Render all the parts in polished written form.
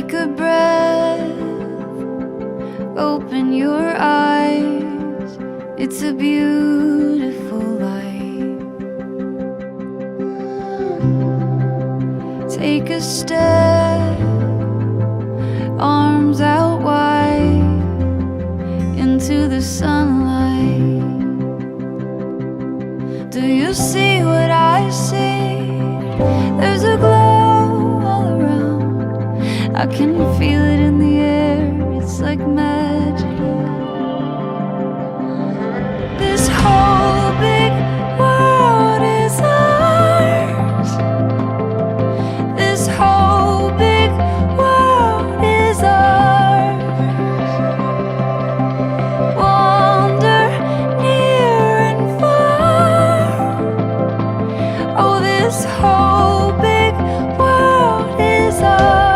Take a breath, open your eyes. It's a beautiful life. Take a step, arms out wide, into the sunlight. Do you see what I see? There's a glow all around. I can feel it in the air. It's like magic. This whole big world is ours. This whole big world is ours. Wander near and far. Oh, this whole big world is ours.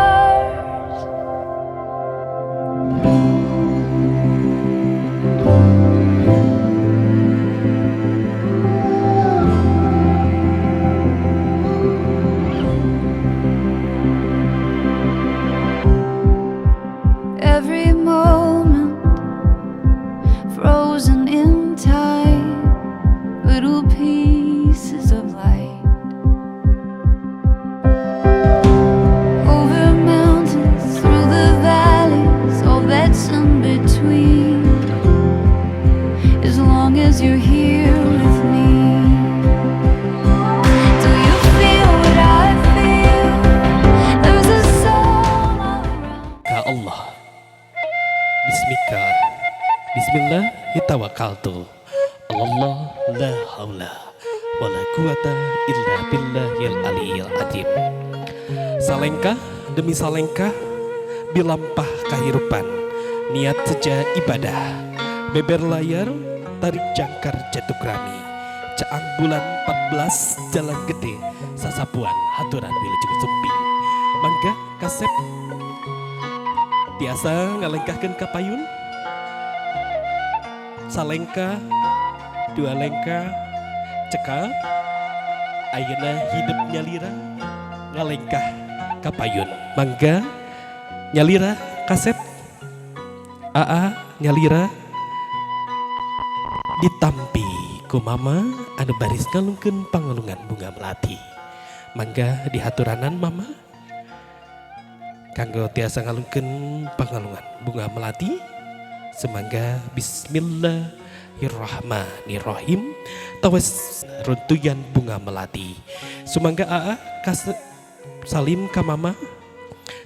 Every moment frozen in time, little pieces of light. Over mountains, through the valleys, all that's in between. As long as you're here with me. Do you feel what I feel? There's a song all around. Ka Allah. Bismika. Bismillah tawakkaltu. Allah la haula wala quwata illa billahil aliyil azim. Salengkah demi salengkah bilampah kahirupan, niat seja ibadah, beber layar tarik jangkar jatuh rami, caang bulan 14 jalan gede sasapuan haturan wilujeng sumping. Mangga kasep tiasa ngalengkahkeun ka payun, salengkah, dua lengkah, cekap. Ayeuna hidep nyalira ngalengkah ka payun. Mangga nyalira kasep, aa nyalira, ditampi ku mama anu baris ngalungkeun pangalungan bunga melati. Mangga dihaturanan mama kanggo tiasa ngalungkeun pangalungan bunga melati. Semangga, bismillahirrahmanirrahim, tawes runtuyan bunga melati. Sumangga aa kas salim ka mama.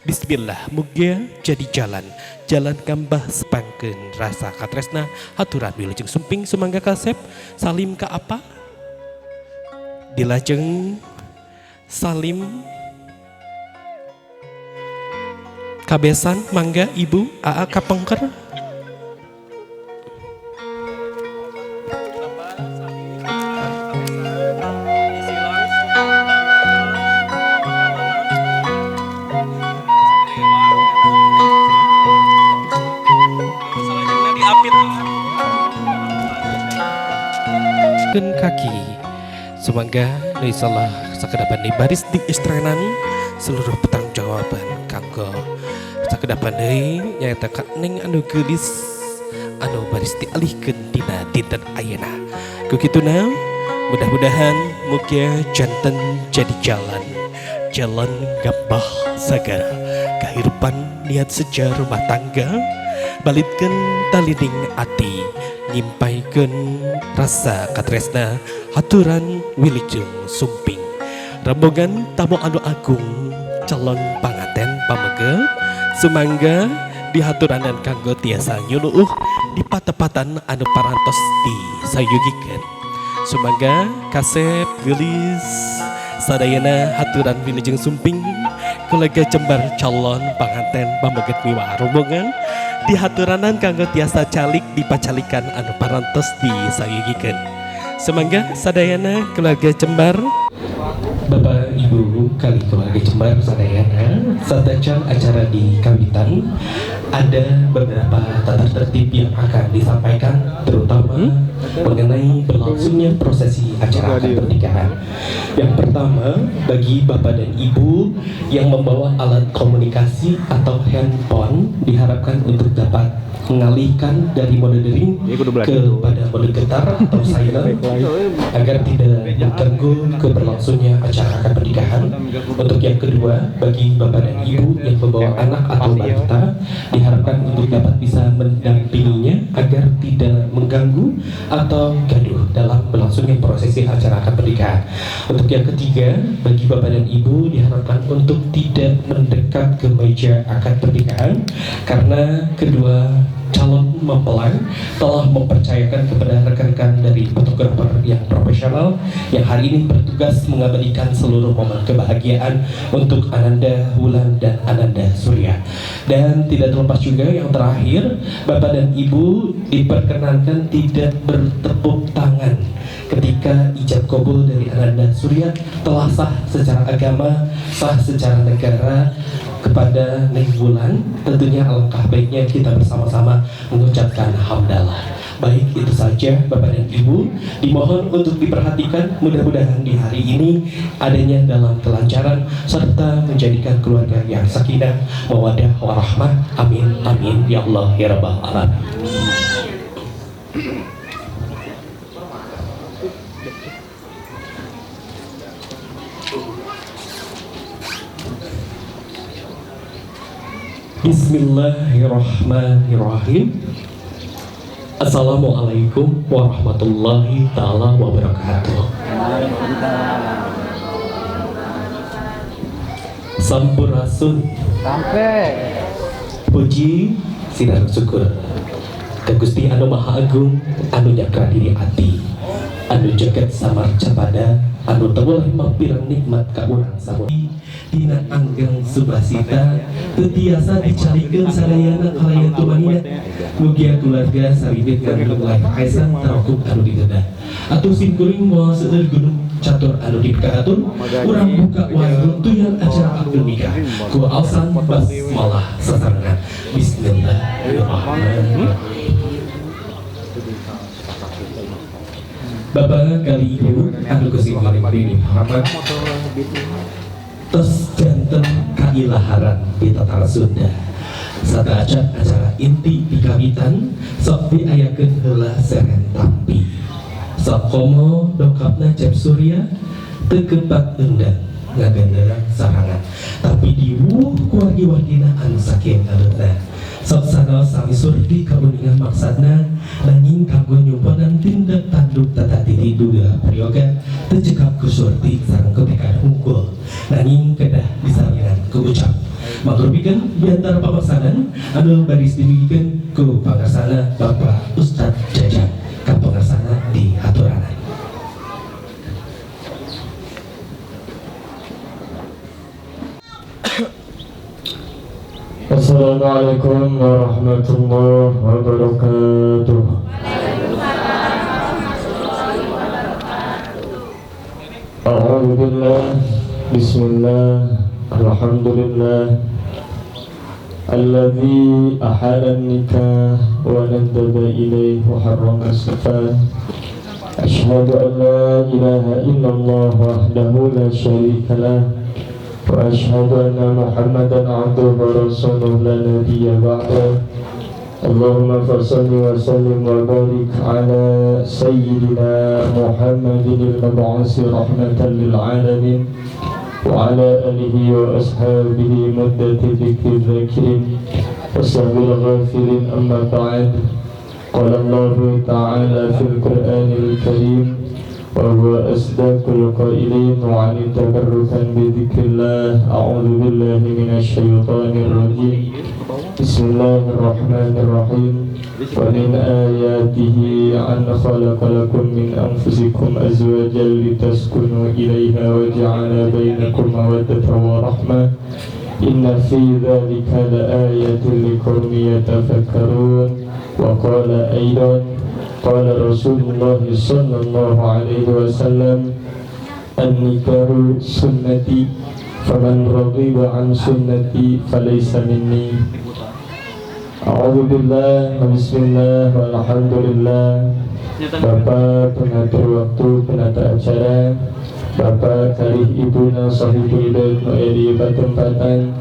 Bismillah, mugia jadi jalan jalan gambah sepangkeun rasa katresna haturan wilujeng sumping. Sumangga kasep salim ka apa, dilajeng salim kabesan. Mangga ibu, aa kapengker. Diapit kaki. Sumangga insyaallah sakedapan di baris di istrenan seluruh pertanggungjawaban kanggo sakedapan deui nyaeta ka Neng anu geulis anu baris dialihkeun dina dinten ayeuna. Ku kituna mudah-mudahan mugia janten jadi jalan jalan gambah sagara kehidupan, niat seja rumah tangga, balitkeun talining ati, nyimpaikeun rasa katresna haturan wilujeng sumping. Rombongan tamu anu agung, calon panganten pamege, sumangga dihaturanan kanggo tiasa nyuluuh di patepatan anu parantos disayugikeun. Sumangga kasep, geulis sadayana haturan wilujeng sumping. Keluarga Jembar, calon panganten pameget miwah rombongan dihaturanan kanggo tiasa calik di pacalikan anu parantos disayugikeun. Semangga sadayana keluarga Jembar, Bapak Ibu kali keluarga Jembar sadayana, satacan acara di kawitan ada beberapa tata tertib yang akan disampaikan, terutama mengenai berlangsungnya prosesi acara akad pernikahan. Yang pertama, bagi Bapak dan Ibu yang membawa alat komunikasi atau handphone diharapkan untuk dapat mengalihkan dari mode dering kepada mode getar atau silent agar tidak mengganggu keberlangsungnya acara akad pernikahan. Untuk yang kedua, bagi Bapak dan Ibu yang membawa anak atau balita diharapkan untuk dapat bisa mendampinginya agar tidak mengganggu atau gaduh dalam berlangsungnya prosesi acara akad pernikahan. Untuk yang ketiga, bagi Bapak dan Ibu diharapkan untuk tidak mendekat ke meja akad pernikahan karena kedua calon mempelai telah mempercayakan kepada rekan-rekan dari fotografer yang profesional yang hari ini bertugas mengabadikan seluruh momen kebahagiaan untuk Ananda Wulan dan Ananda Surya. Dan tidak terlepas juga yang terakhir, Bapak dan Ibu diperkenankan tidak bertepuk tangan ketika ijab kabul dari Ananda Surya telah sah secara agama, sah secara negara kepada Neng Wulan. Tentunya alangkah baiknya kita bersama-sama mengucapkan hamdalah. Baik, itu saja Bapak dan Ibu, dimohon untuk diperhatikan, mudah-mudahan di hari ini adanya dalam kelancaran serta menjadikan keluarga yang sakinah, mawadah, warahmah. Amin amin ya Allah ya rabbal alamin. Bismillahirrahmanirrahim. Assalamualaikum warahmatullahi taala wabarakatuh. Sampurasun. Sampai. Puji sinar syukur ka Gusti anu Maha Agung, anu nyakra diri ati, anu jagat samarca pada, anu teu mampir nikmat ka urang samua. Dina anggang subasita teu tiasa dicalikeun sadayana kalayan tumanina. Mugia keluarga saribit ngandung lahir kaisang tarokup anu digedah. Atuh simkuring moal seueur gunung catur anu dipikahatur, urang buka waruntuyan acara akad nikah ku alsan basmalah sasarengan. Bismillahirrahmanirrahim. Bapak kali Ibu anu ku simkuring dihormat, tos janten kailaharan di Tatar Sunda. Sateuacan acara inti dikawitan sok diayakeun heula seren tampi. Sok komo dongkapna Cep Surya teu kepat endang ngaganderang sarangan, tapi diwuh ku wargi-wargina anu saking aleutna. Sok sanaos sami surdi kauningan maksadna, nanging kanggo nyumponan tindak tanduk tata titi duga prayoga teu cekap ku surti sareng ketekan hungkul, nanging kedah disarengan ku ucap. Mangrupikeun biantara pamaksanan anu baris didugikeun ku pangarsana Bapak Ustad Jajang ka pangarsana di haturanan. Assalamualaikum warahmatullahi wabarakatuh. A'udzu billah, bismillah, alhamdulillah, alladzi ahala an-nikah wa nadaba ilaihi wa harrama as-safah. Asyhadu an la ilaha illallah wahdahu la syarika lah wa asyhadu anna Muhammadan abduhu wa rasuluhu la nabiyya ba'da. Allahumma fashalli wa sallim wa barik ala sayyidina Muhammadin al-mab'usi rahmatan lil alamin wa ala alihi wa ashabihi muddati dzikri dzakirin wa sahbil ghafilin. Amma ba'd. Qala Allahu ta'ala fil Qur'anil Karim wa huwa asdaqul qailin wa 'an tabarrukan bi dzikrillah. A'udzu billahi minasy syaithanir rajim. Bismillahirrahmanirrahim. Wa min ayatihi an khalaqa lakum min anfusikum azwajan litaskunu ilaiha wa ja'ala bainakum mawaddatan wa rahmah. Inna fi dzalika laayatin liqaumin yatafakkarun. Wa qala aidan qala Rasulullah sallallahu alaihi wasallam, an-nikahu sunnati faman raghiba an sunnati falaysa minni. A'udzu billahi, bismillah, walhamdulillah. Bapak pengatur waktu penata acara, Bapak kalih ibuna sahibul bait nu aya di patempatan,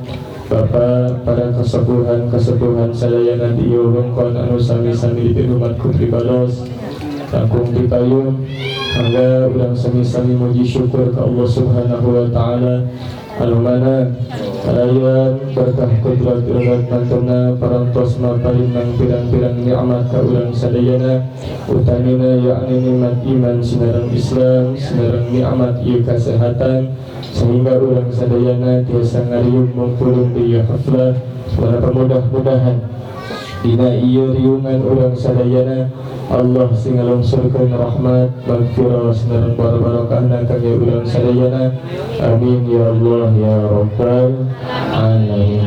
Bapak para kesepuhan-kesepuhan sadayana di ieu wewengkon anu sami-sami dipihormat ku pribados langkung tipayun. Mangga urang sami-sami muji syukur ka Allah Subhanahu wa taala anu mana kalayan berkah kudrat iradat mantuna parantos maparin pirang-pirang nikmat ka urang sadayana, utamina yakni nikmat iman sinareng Islam, sinareng nikmat ieu kasehatan sehingga urang sadayana tiasa ngariung mungkulung di ieu haflah. Mudah-mudahan dina ieu riungan urang sadayana Allah sing ngalungsurkeun rahmat, magfirah sinareng barokahna kangge urang sadayana. Amin ya Allah ya rabbal alamin.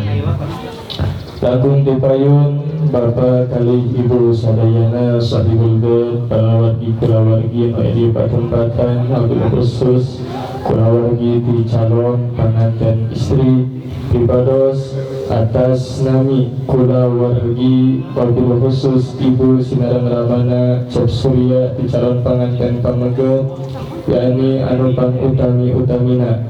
Langkung dipayun Bapak kalih Ibu sadayana sahibul bait, palawargi kulawargi nu aya di patempatan, wabil khusus kulawargi ti calon panganten istri pribados atas nami kulawargi wabil khusus Ibu sinareng ramana Cep Surya di calon panganten pameget, yakni anu pangutami utamina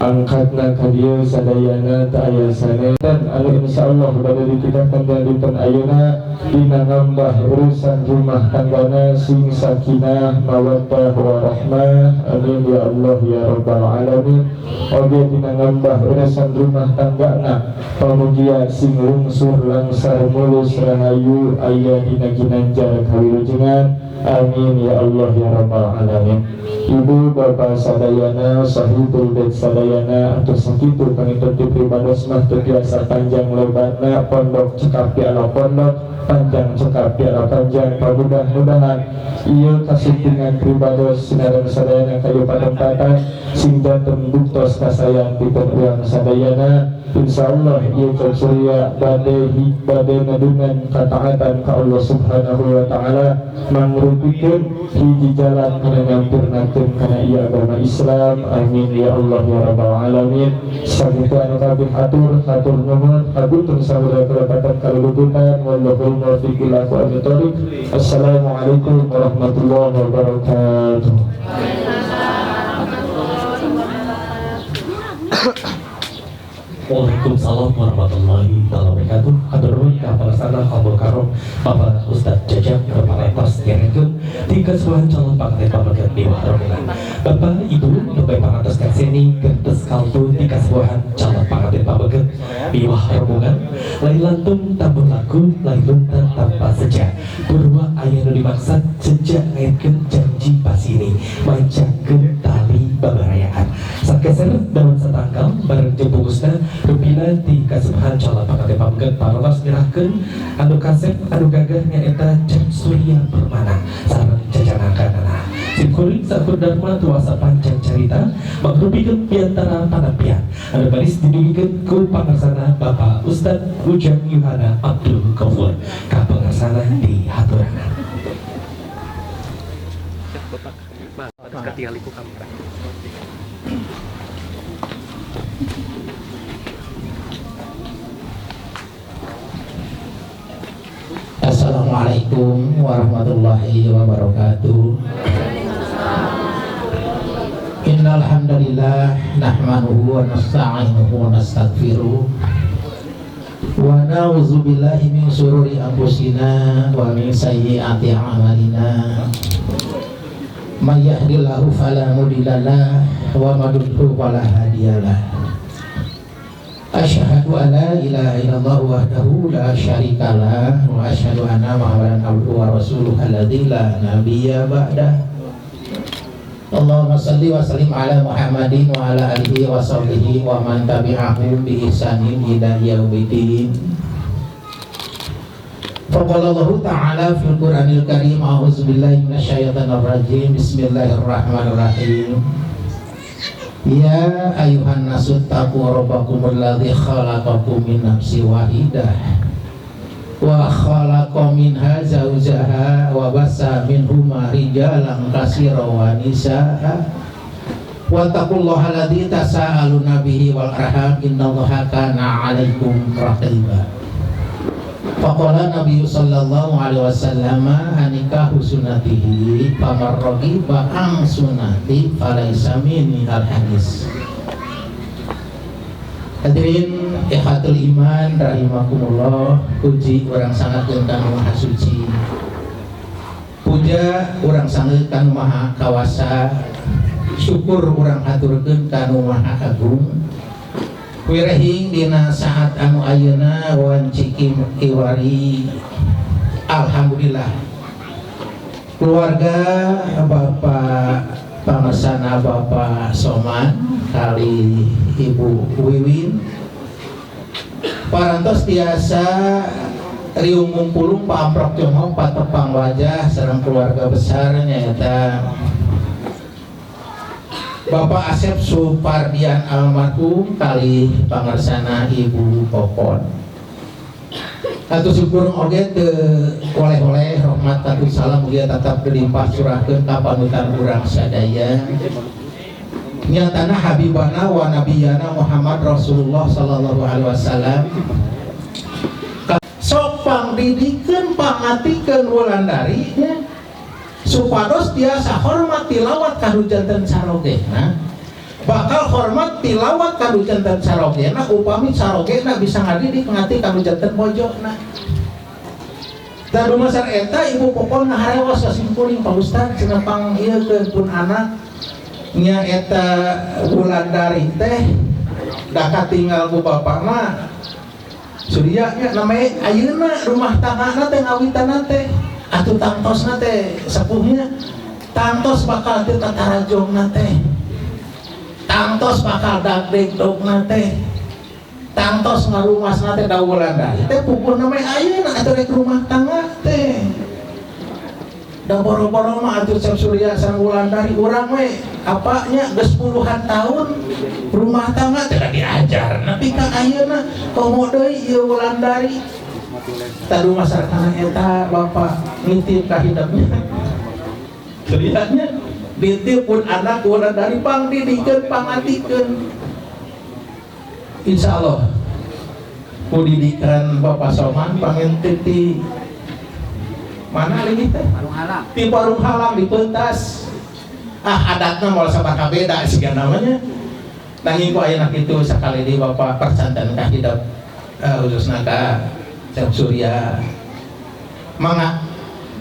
angkatna ka dieu sadayana teu aya sanes dan anu insyaallah bade dititahkeun dina dinten ayeuna dina ngambah urusan rumah tanggana sing sakinah mawaddah warahmah. Amin ya Allah ya rabbal alamin. Oge dina ngambah urusan rumah tanggana pamugia sing lungsur langsar mulus rahayu aya dina ginanjar kawilujengan. Amin ya Allah ya rabbal alamin. Ibu bapak sadayana sahibul bait sadayana atau sakitu panginten ti pribados mah teu biasa panjang lebarna, pondok cekap di ala pondok, panjang cekap di ala panjang. Pamudah-mudahan ieu kasumpingan pribados sinareng sadayana kayu patempatan sing janten buktos kasayan pikeun urang sadayana. Insyaallah ieu Cep Surya bade bade ngadungan kataatan ka Allah Subhanahu wa taala, mangrupikeun hiji jalan kana nyampurnakeun kana ieu agama Islam. Amin ya Allah ya rabbal alamin. Sakitu anu kabeh hatur hatur nuhun hapunten samudra kelepatan kaluluputan. Wallahul muwaffiq ila aqwamit thoriq. Assalamualaikum warahmatullahi wabarakatuh. Waalaikumsalam warahmatullahi wabarakatuh. Hatur nuhun ka palaksana Abul Karom Bapak Ustadz Jajang Parantos ngiringkeun ti kasuhan calon panganten pameget miwah rombongan. Bapak Ibu nu bade parantos nyakseni gentes kalbu ti kasuhan calon panganten pameget miwah rombongan, lain lantung tabuh lagu, lain luntan tanpa seja. Purwa aya nu dimaksad jejak ngaitkeun janji pasini mancakeun tali babarayaan. Sakeser daun satangkal bareng jeung bungkusna rupina ti kasuhan calon panganten pameget parantos nyerahkeun anu kasep anu gagah nyaeta Cep Surya Permana sareng jajanakanana. Simkuring sakur dharma tuasa panjang carita mangrupikeun piantara panampian anu baris didugikeun ku pangarsana Bapak Ustadz Ujang Yuhana Abdul Ghafur ka pangarsana di haturanan. Bapak, maaf katingali ku kamera. Assalamualaikum warahmatullahi wabarakatuh. Innal hamdalillah nahmaduhu wa nasta'inuhu wa nastaghfiruh wa na'udzu billahi min syururi anfusina wa min sayyiati a'malina. May yahdihillahu fala mudhillalah wa may yudlil fala hadiyalah. Asyhadu an la ilaha illallah wahdahu la syarikalah wa asyhadu anna Muhammadan abduhu wa rasuluhu alladzi la nabiyya ba'dah. Allahumma salli wa sallim ala Muhammadin wa ala alihi wa sahbihi wa man tabi'ahum bi ihsanin ila yaumiddin. Faqala Allahu ta'ala fil Qur'anil Karim, a'udzu billahi minasyaitonir rajim, bismillahirrahmanirrahim. Ya ayuhan nasu taqu rabbakumul ladzi khalaqakum min nafsin wahidah wa khalaqa minha zawjaha wa bassa minhuma rijalan katsiran wa nisaa wa taqullaha alladzi tasaaluna bihi wal arham innallaha kana 'alaikum raqiba. Faqala Nabi sallallahu alaihi wasallam an-nikahu sunnati faman raghiba an sunnati falaisa minni, al hadis. Hadirin ikhwatul iman rahimakumullah, puji urang sangakeun ka Nu Maha Suci. Puja urang sangeun ka Nu Maha Kawasa, syukur urang haturkeun ka Nu Maha Agung. Wirehing dina saat anu ayeuna wanci kiwari, alhamdulillah keluarga Bapak pangersana Bapak Soman kali Ibu Wiwin parantos tiasa riung ngumpulung pamprok jonghong patepang wajah sareng keluarga besar, nyaeta Bapak Asep Supardian almarhum kali pangersana Ibu Popon. Atuh syukur oge teu oleh-oleh rahmat katuh salam mugia tetap dilimpah curahkeun ka panutan urang sadaya, nyatana habibana wa nabiyana Muhammad Rasulullah sallallahu alaihi wasallam. Sok pangdidikeun, pangatikeun Wulandari nya, supados tiasa hormat tilawat kanu janten carogena, bakal hormat tilawat kanu janten carogena upami carogena bisa ngadidik ngati kanu janten bojona. Dan dumasar eta Ibu Popon ngaharewos ka simkuring, "Pak Ustad," cenah, "pang ieu pun anak nya eta Wulandari teh da katinggal ku bapak mah Surya nya, namanya ayeuna rumah tangga teh ngawitan teh atuh tangtosna teh sepuhnya tangtos bakal teu tatarajongna teh, tangtos bakal dagdegdogna teh, tangtos ngarumasna teh." Da Wulandari teh pupun namanya ayeuna atuh rek rumah tangga teh da boro-boro mah atuh Cep Surya sareng Wulandari, urang we apanya geus puluhan tahun rumah tangga teh diajar nepi ka ayeuna, komo deui ieu Wulandari. Tadu masyarakatna eta bapak nitip ka hidupnya Suryanya, nitip pun anak Wulandari, pangdidikeun, pangatikeun. Insyaallah ku didikan Bapak Soman panginten ti mana lagi teh? Di Parung Halang, di Pentas. Ah, adatna moal sabaraha beda siga namanya. Nanging ku ayeuna kitu sakali di Bapak percanten ka hidep, khususna ka Cep Surya, mangga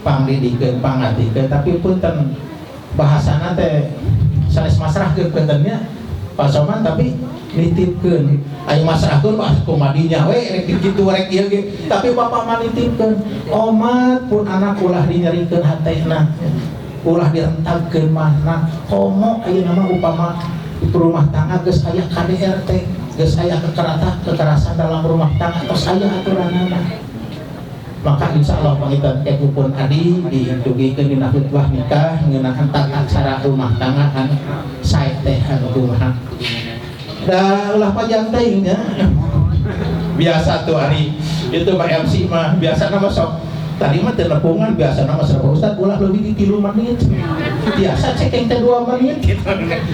pangdidikeun, pangatikeun. Tapi punten bahasana teh sanes masrahkeun puntennya Pak Soman, tapi nitipkeun. Ayo masrahkeun wah kumadinya we rek kitu rek ieu ge, tapi bapak mah nitipkeun omat pun anak ulah dinyerikeun hatena, ulah direntagkeun mahna, komo ayeuna mah upama rumah tangga geus aya KDRT, geus aya kekerasan dalam rumah tangga, tos aya aturanana. Maka insya Allah panginten pun adi didugikeun dina khutbah nikah ngeunaan tata cara rumah tangga anu sae teh anu kumaha. Da ulah panjang teuing nya, biasa tuh hari itu Pak MC mah biasa nama sok tadi mah teu nepungan, biasa nama sok, "Ustaz, ulah leuwih di 3 menit, biasa cekeng teh 2 menit," gitu.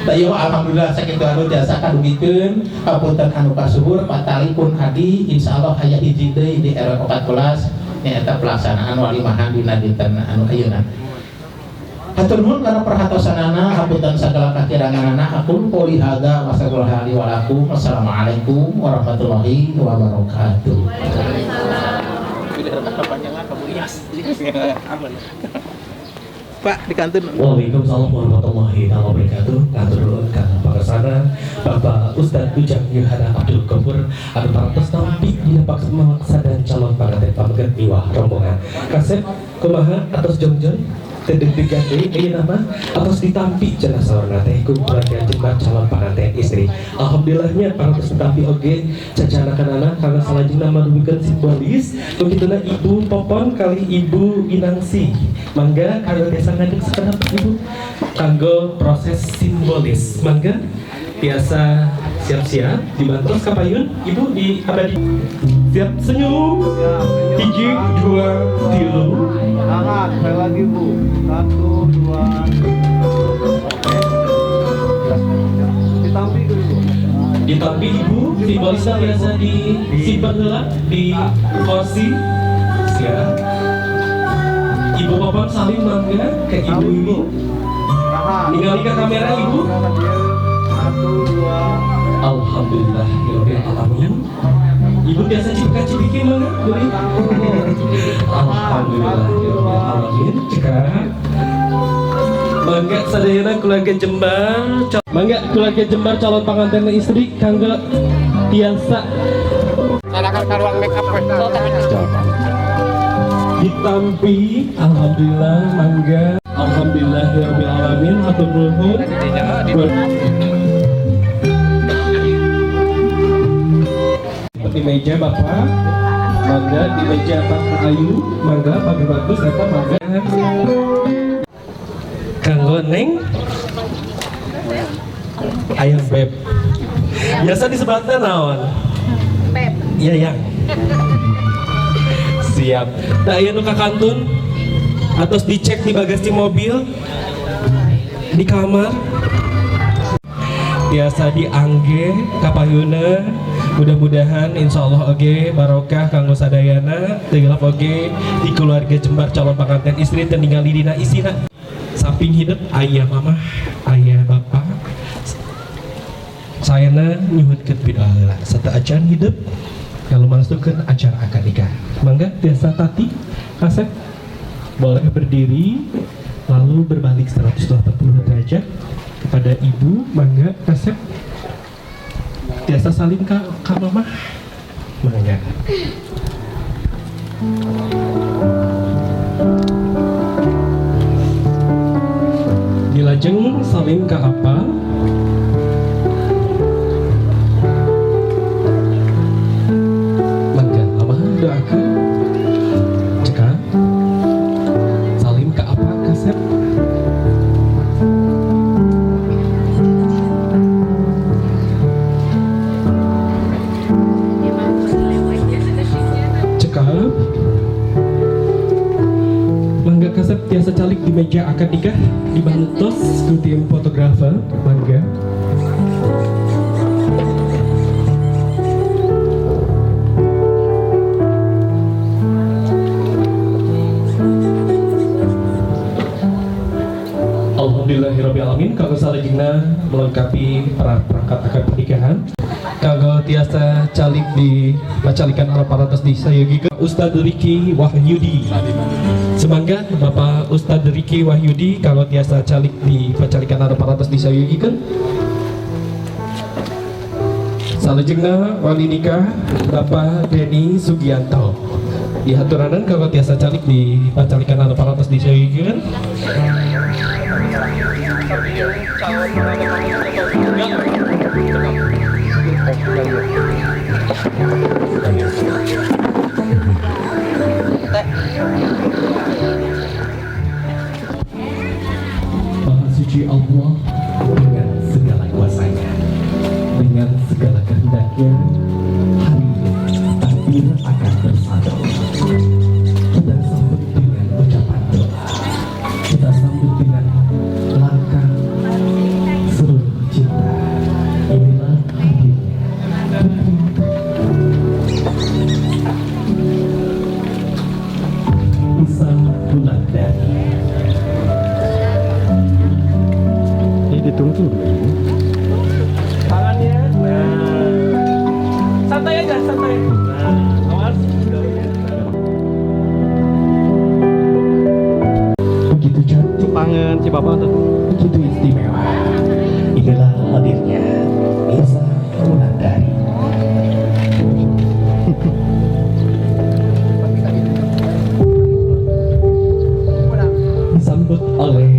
Da ieu alhamdulillah sakitu anu tiasa kadugikeun. Hapunten anu kasuhur patali pun adi, insyaallah aya hiji deui di RW 14 nyaeta pelaksanaan walimahan dina dinten anu ayeuna. Hatur nuhun kana perhatosanana, hapunten sagala kakiranganana. Aqulu qouli hadza wa astaghfirullaha li wa lakum. Wassalamualaikum warahmatullahi wabarakatuh. Yes. Pak di kantin. Waalaikumsalam warahmatullahi wabarakatuh. Katur nuhun ka pangersana Bapak Ustadz Ujang Yohana Abdul Ghafur anu parantos nampi dina paksa dan calon panganten pameget miwah rombongan. Kasep, kumaha atos jongjon teu deg-degan deui ayeuna mah? Atos ditampi cenah saurna teh ku keluarga jembar calon panganten istri. Alhamdulillahnya parantos ditampi oge cacanakanana karena salajengna madugikeun simbolis begituna Ibu Popon kali Ibu Winangsi. Mangga kanggo tiasa ngadeg sakedap, Ibu, kanggo proses simbolis. Mangga tiasa siap-siap dibantos kapayun Ibu di abadi. Siap, senyum, hiji, dua, tilu. Semangat, sekali lagi, Bu. Satu, dua. Oke. Ditampi dulu, Bu. Ditampi, Ibu, simbolisnya biasa di simpen heula di kursi. Siap. Ibu Bapak salim mangga ke Ibu Salim, ini. Bu. Tahan. Ningali ke kamera, Ibu. Satu, dua. Alhamdulillah, alamin. Ibu biasa cipika cipiki, mangga boleh. Alhamdulillah, alamin. Cekap. Mangga sadayana keluarga Jembar, mangga keluarga Jembar calon pengantin istri kanggo tiasa Ka ruang make up we. Ditampi. Alhamdulillah, mangga. Alhamdulillah rabbil alamin, hatur nuhun. Di meja Bapak, mangga di meja Pak Ayu, mangga Pak Bagus eta, mangga kanggo Neng Ayang Beb, biasa disebutnya naon? Beb. Iya, yang siap. Nah, aya nu kakantun atau dicek di bagasi mobil, di kamar, biasa diangge kapayuna. Mudah-mudahan insya Allah oge barokah kanggo sadayana, teu oge di keluarga Jembar calon pengantin istri teu ningali dina isina. Samping hidup ayah mama, ayah bapak, sayana nyuhunkeun pidoa heula sateuacan hidup kalau masukkan acara akad nikah. Mangga biasa tati kasep boleh berdiri lalu berbalik 180 derajat kepada ibu. Mangga kasep biasa salim ke mama, mangga. Dilajeng salim ke apa? Mangga mama doakan. Cekap, salim ke apa, kasep? Cekap, mangga kasep tiasa calik di meja akad nikah, dibantos ku tim fotografer, mangga. Alhamdulillahirrahmanirrahim. Kanggo salajengna melengkapi perangkat akad pernikahan, kanggo tiasa calik di pacalikan parantos disayogikeun Ustadz Riki Wahyudi. Semangga Bapak Ustadz Riki Wahyudi kanggo tiasa calik di pacalikan parantos disayogikeun. Salajengna wali nikah Bapak Denny Sugianto dihaturanan kanggo tiasa calik di pacalikan parantos disayogikeun. Maha suci Allah dengan segala kuasanya, dengan segala kehendaknya, hari ini takdir akan bersatu. Kita sambut dengan ucapan doa, kita sambut dengan langkah seluruh cinta. Inilah hadirnya Putri Isa Wulandari. Ini ditunggu. Tangannya, nah, santai aja, santai. Nah, awas. Begitu cantik, Tangan si bapak tuh. Begitu istimewa. Inilah hadirnya Nisa Wulandari. Disambut oleh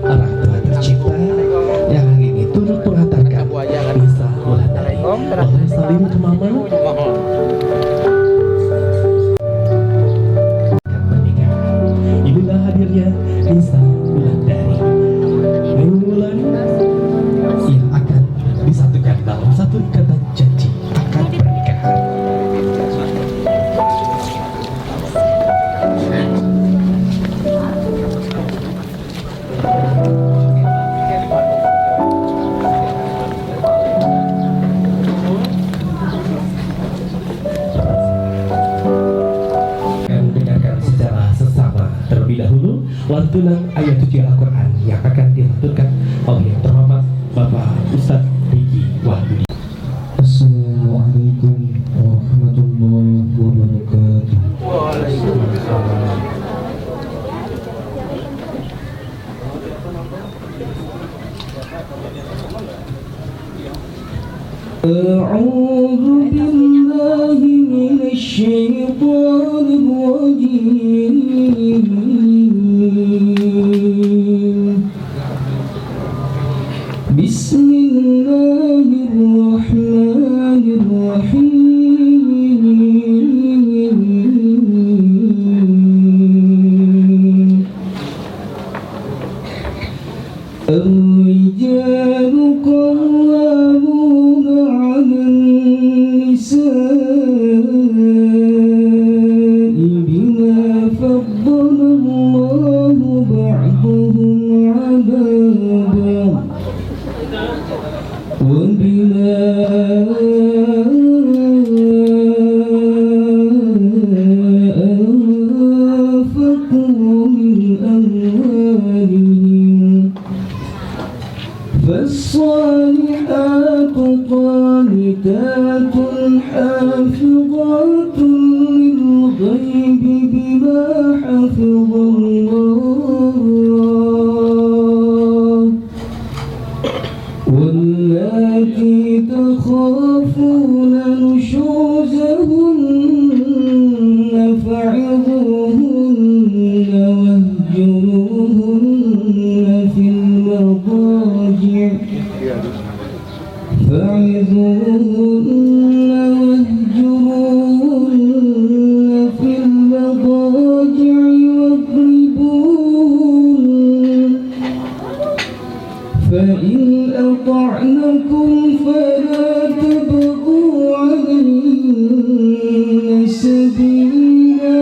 orang tua tercinta yang hari ini turut mengantarkan Nisa Wulandari. Boleh salim ke mama? Pernikahan. Inilah hadirnya Nisa Wulandari. Neng Wulan yang akan disatukan dalam satu ikatan janji akad pernikahan. Lantunan ayat suci Al-Quran yang akan dilantunkan oleh yang terhormat Bapak Ustadz Riki Wahyudi. Assalamualaikum warahmatullahi wabarakatuh. Waalaikumsalam. أعوذ بالله من الشيطان الرجيم. بسم الله الرحمن الرحيم. الرجال قوامون على النساء بما فضل الله بعضهم على بعض وبما أنفقوا من أموالهم. فالصالحات قانتات حافظات للغيب بما حفظ الله، واللاتي تخافون نشوزهن فعظوهن واهجروهن في المضاجع فعظوهن واهجروهن في المضاجع واضربوهن، فإن أطعنكم فلا تبغوا عليهن سبيلا.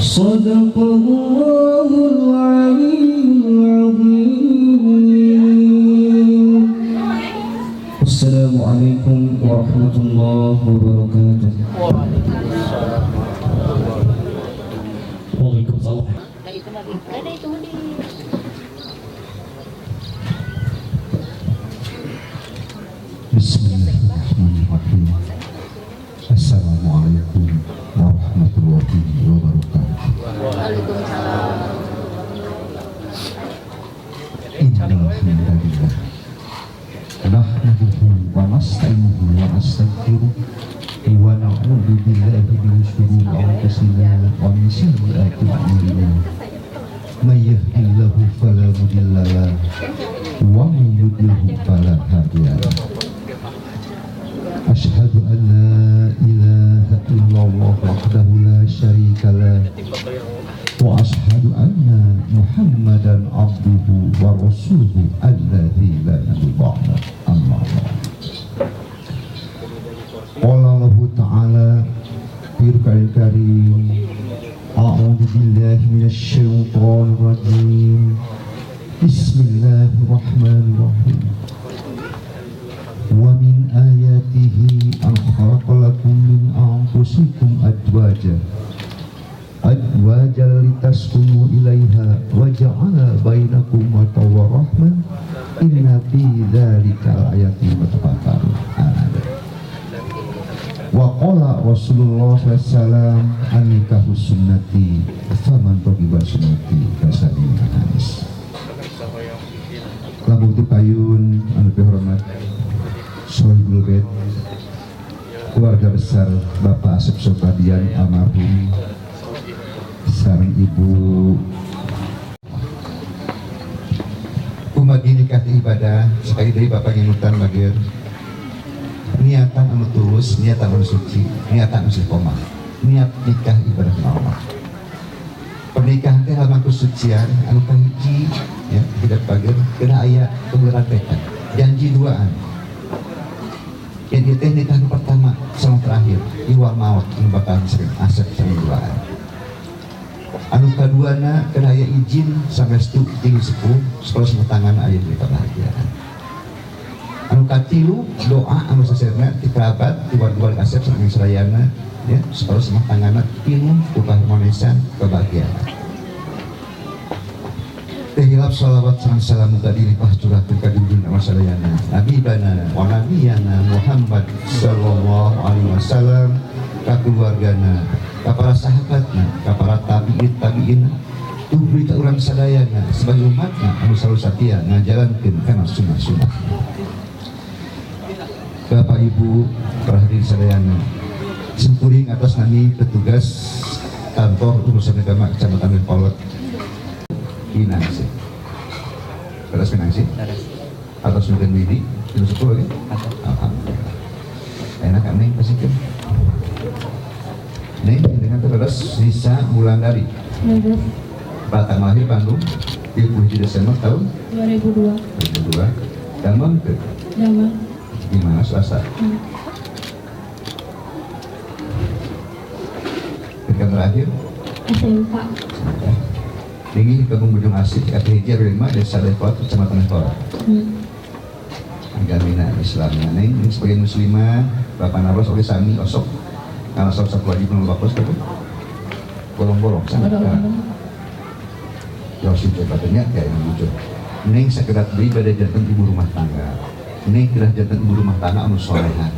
صدق الله العلي العظيم. السلام عليكم ورحمة الله وبركاته. Waalaikumsalam. Bismillahirrahmanirrahim. Assalamualaikum warahmatullahi wabarakatuh. Waalaikumsalam. Innal hamdalillah nahmaduhu wa nasta'inuhu wa nastaghfiruh wa na'udzu billahi min syururi anfusina wa min sayyiati a'malina. May yahdihillahu fala mudilla lahu wa may yudlilhu fala hadiya lahu. Asyhadu an la ilaha illallah wahdahu la syarika lah wa asyhadu anna Muhammadan abduhu wa rasuluhu alladzi la nabiyya ba'da. Amma ba'd. Qala Allahu ta'ala fil Qur'anil Karim, a'udzu billahi minasy syaithanir rajim. Bismillahirrahmanirrahim. Wa min ayatihi an khalaqalakum min anfusikum azwaja azwajan litaskunu ilaiha wa ja'ala bainakum mawaddah wa rahmah, inna fi dzalika laayatin litafakkarun. Wa qala Rasulullah sallallahu alaihi wasallam, an-nikahu sunnati faman raghiba sunnati fasali hadis. Lamun payun anu dihormat Sohibul Bait, keluarga besar Bapak Asep Sobadian almarhum sareng Ibu. Umagi nikah ibadah sekali dari Bapak nginutan bagir niatan anu tulus, niatan anu suci, niatan anu istiqomah, niat nikah ibadah ka Allah. Pernikahan teh lambang kesucian anu kahiji ya, tidak bagir kena aya kebenaran tekad janji duaan. Yang teh nikah pertama sama terakhir iwal maut anu bakal sering asep sering duaan. Anu kaduana kena aya izin samestu jeung sepuh sekolah semutangan aya di kebahagiaan. Anu katilu doa anu saserna ti kerabat ti warga asep sareng sadayana ya sekolah semua tanganna pinuh ku kaharmonisan kebahagiaan. Teu hilap sholawat sareng salam muga dilimpah curahkeun ka junjungan sadayana Habibana wa nabiyana Muhammad sallallahu alaihi wasallam, ka keluargana, ka para sahabatna, ka para tabi'in tabi'in, tuluy ka urang sadayana sebagai umatna anu selalu satia ngajalankeun kana sunnah-sunnah. Bapak Ibu para hadirin sadayana, simkuring atas nami petugas kantor urusan agama Kecamatan Kolot Pinangsi. Beres Pinangsi? Atas mungkin Widi, itu 10 ya? Alhamdulillah. Enak kan nih pasti kan? Nih, dengan terus Nisa Wulandari. Leres. Batang lahir Bandung, 31 Desember tahun 2002. 2002. Damang ke? Damang. Di mana Selasa? Pendidikan terakhir? SMK. Tinggi Kampung Bojong Asih, RT 1 RW 5, Desa Depot, Kecamatan Depot. Agamina Islam. Neng, ini sebagai muslimah, Bapak Nabros oke sami osok. Karena sok sok wajib nolak bos gitu. Bolong-bolong sama. Ya sih katanya kayak yang lucu. Neng sekedar beli pada jantan ibu rumah tangga. Neng kedah jantan ibu rumah tangga anu soleha.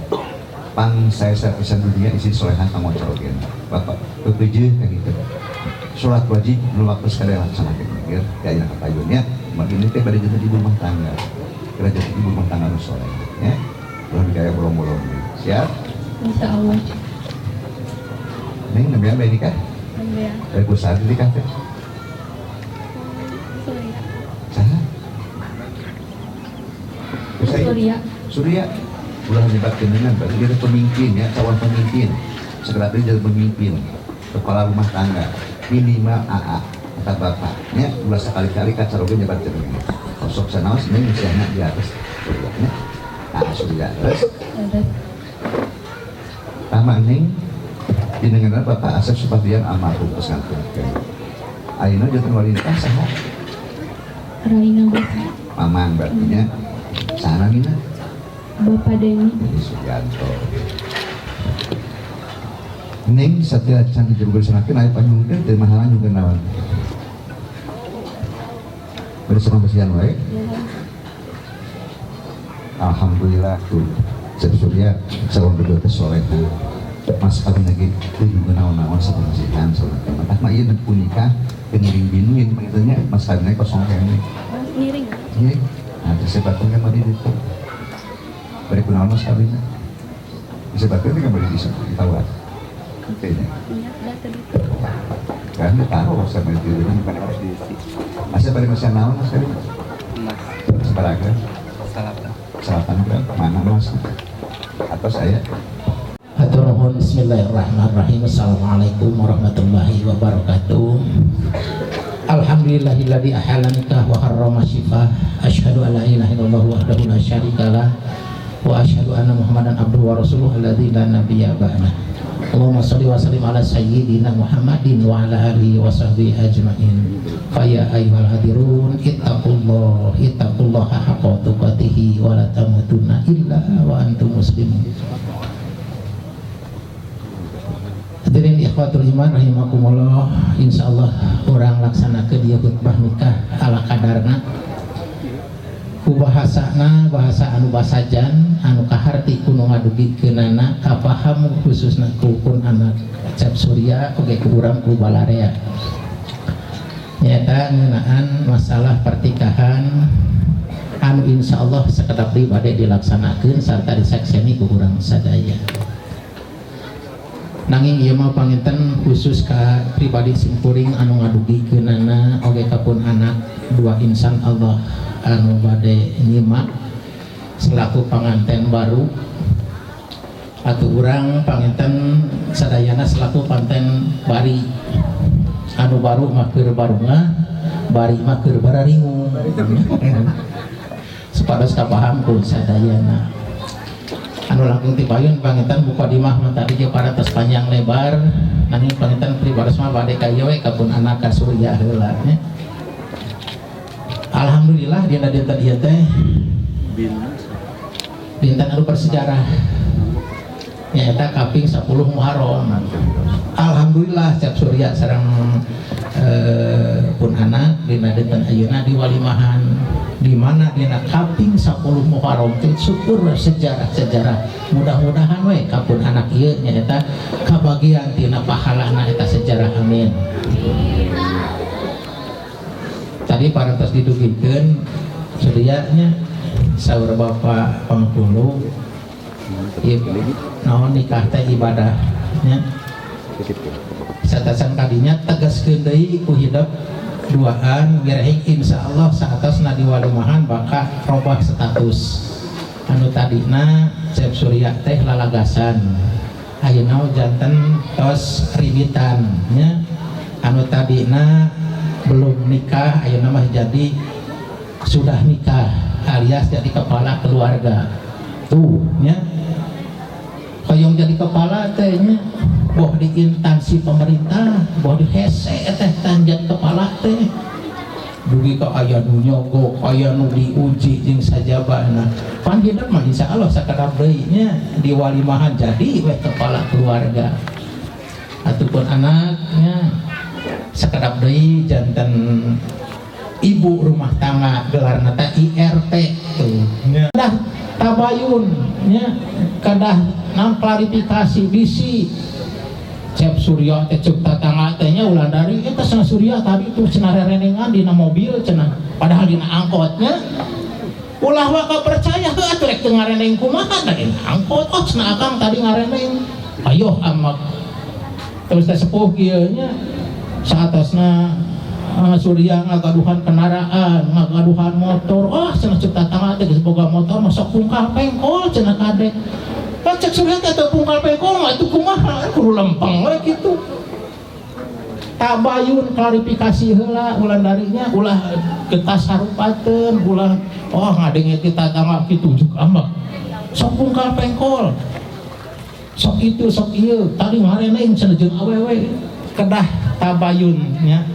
Pang saya pisan dunia isi soleha kamu corogen. Bapak bebeje kayak gitu. Sholat wajib nolak terus kada laksanakeun mikir ya kapayunnya makin teh pada jantan ibu rumah tangga. Kedah jantan ibu rumah tangga anu soleha ya. Ulah kayak bolong-bolong. Siap? Insya Allah. Neng namanya apa nikah? Namanya. Dari perusahaan nikah teh? Surya. Saha? Surya. Surya. Ulah nyebat jenengan, berarti dia pemimpin ya, calon pemimpin. Segera jadi pemimpin, kepala rumah tangga, minimal AA atau bapak. Ya, ulah sekali-kali kacaroge nyebat jenengan. Kosok sanaos neng misalnya di atas Surya ya. Ah, Surya. Terus? Tama neng jenengan Bapak Asep Supardian almarhum terus ngantun. Ayeuna janten wali nikah saha? Raina Bapak. Mamang berarti nya. Saha namina? Bapak Denny. Denny Sugianto. Neng satya can dijogoh sanakeun aya panyungkeun teu mahalan nyungkeun naon? Bari sama besian wae. Alhamdulillah tuh. Cep Surya calon berdua teh soleh. Mas kawin lagi teu juga naon-naon sabasihan soleh. Matak mah ieu nu nikah teu ngiring binuin pangintennya mas kawinna kosong keneh. Ngiring. Ngiring. Nah, disebatkeun kan mari ditu. Bari kunaon mas kawinna? Disebatkeun kan bari ditawar. Kayaknya. Kan ditaruh sama itu kan harus diisi. Masa bari masih naon mas kawin? Emas. Sabaraha? Salapan. 8 gram. Mana mas? Atau saya? Hatur nuhun. Bismillahirrahmanirrahim. Assalamualaikum warahmatullahi wabarakatuh. Alhamdulillahilladzi ahalla nikah wa harrama syifah. Asyhadu an la ilaha illallah wahdahu la syarikalah wa asyhadu anna Muhammadan abduhu wa rasuluhu alladzi la nabiyya ba'dah. Allahumma shalli wa sallim ala sayyidina Muhammadin wa ala alihi wa sahbihi ajmain. Fa ya ayyuhal hadirun ittaqullah ittaqullaha haqqa tuqatih wa la tamutunna illa wa antum muslimun. Hadirin ikhwatul iman rahimakumullah, insyaallah urang laksanakeun ieu khutbah nikah ala kadarna. Ku bahasana bahasa anu basajan anu kaharti ku nu ngadugikeunana kapaham khususna ku pun anak Cep Surya oge ku urang ku balarea. Nyaeta ngeunaan masalah pertikahan anu insyaallah sakedap deui bade dilaksanakeun sarta disakseni ku urang sadaya. Nanging ieu mah panginten khusus ka pribadi simkuring anu ngadugikeunana oge ka pun anak dua insan Allah anu bade nyimak selaku panganten baru atau urang panginten sadayana selaku panten bari anu baru mah keur barungah bari mah keur bararingung supados kapaham ku sadayana. Anu langkung ti payun panginten mukadimah mah tadi ge parantos panjang lebar nanging panginten pribados mah bade ka ieu we ka pun anak ka Surya heula nya. Alhamdulillah dina dinten ieu teh dinten anu bersejarah nyaeta kaping 10 Muharram. Alhamdulillah Cep Surya sareng Pun anak dina dinten ayeuna di walimahan, di mana dina kaping 10 Muharram teh syukur sejarah-sejarah. Mudah-mudahan we kapun anak ieu nyaeta kabagian tina pahalana eta sejarah, amin. Tadi parantos didugikeun sedianya saur Bapak Penghulu, naon nikah teh ibadahnya satasan kadinya tegaskeun deui ku hidup duaan gerehing. Insyaallah saatos di walimahan bakal robah status anu tadina Cep Surya teh lalagasan, ayeuna janten tos ribitan nya. Anu tadina belum nikah, ayeuna mah jadi sudah nikah alias jadi kepala keluarga tuh nya. Hoyong jadi kepala teh nya, boh di instansi pemerintah, boh di hese teh tanjat kepala teh dugi ka aya nu nyogok, aya nu diuji jeung sajabana. Pan hidup mah insyaallah sakedap deui nya di walimahan jadi weh kepala keluarga ataupun anaknya, sakedap deui janten ibu rumah tangga, gelarna teh IRT tuh nya. Kedah tabayun nya, kedah nam klarifikasi, bisi Cep Surya teh cek tatangga teh nya, ulah dari eta cenah Surya tadi tuh cenah rerenengan dina mobil cenah, padahal dina angkotnya. Ulah waka percaya heuh atuh, rek teu ngareneng kumaha da dina angkot. Oh, cenah akang tadi ngareneng, ayo amak terus teh sepuh kieu nya. Saatosna Surya ngagaduhan kendaraan, ngagaduhan motor, oh cenah cek tatangga teh geus boga motor masuk pungkal pengkol cenah kade. Kan cek Surya teh teu pungkal pengkol mah itu kumaha, kudu lempeng we kitu. Tabayun klarifikasi heula ulah darinya, ulah getas sarupateun, ulah oh ngadenge kita tatangga kitu juk amak sok pungkal pengkol, sok itu sok ieu tadi ngareneng cenah jeung awewe. Kedah tabayun nya,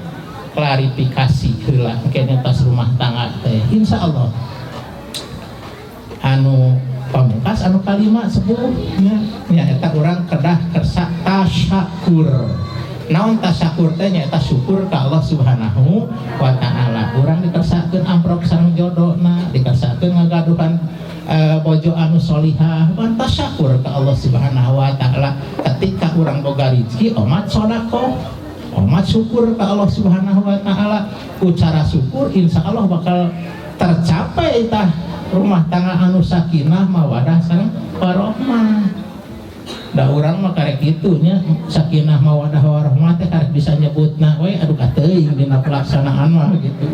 klarifikasi heula engke tas rumah tangga teh insyaallah. Anu pamungkas, anu kalima sepuh nya, nyaeta urang kedah kersa tasyakur. Naon tasyakur teh? Nyaeta syukur ka Allah Subhanahu wa Taala. Urang dikersakeun amprok sareng jodona, dikersakeun ngagaduhan bojo anu solihah, pan tasyakur ka Allah Subhanahu wa Taala. Ketika urang boga rezeki omat sodakoh, omat syukur ka Allah Subhanahu wa Taala. Ku cara syukur insya Allah bakal tercapai tah rumah tangga anu sakinah mawadah sareng warahmah. Da urang mah karek kitu nya, sakinah mawadah warahmah teh karek bisa nyebutna we, aduh kateuing dina pelaksanaan mah gitu.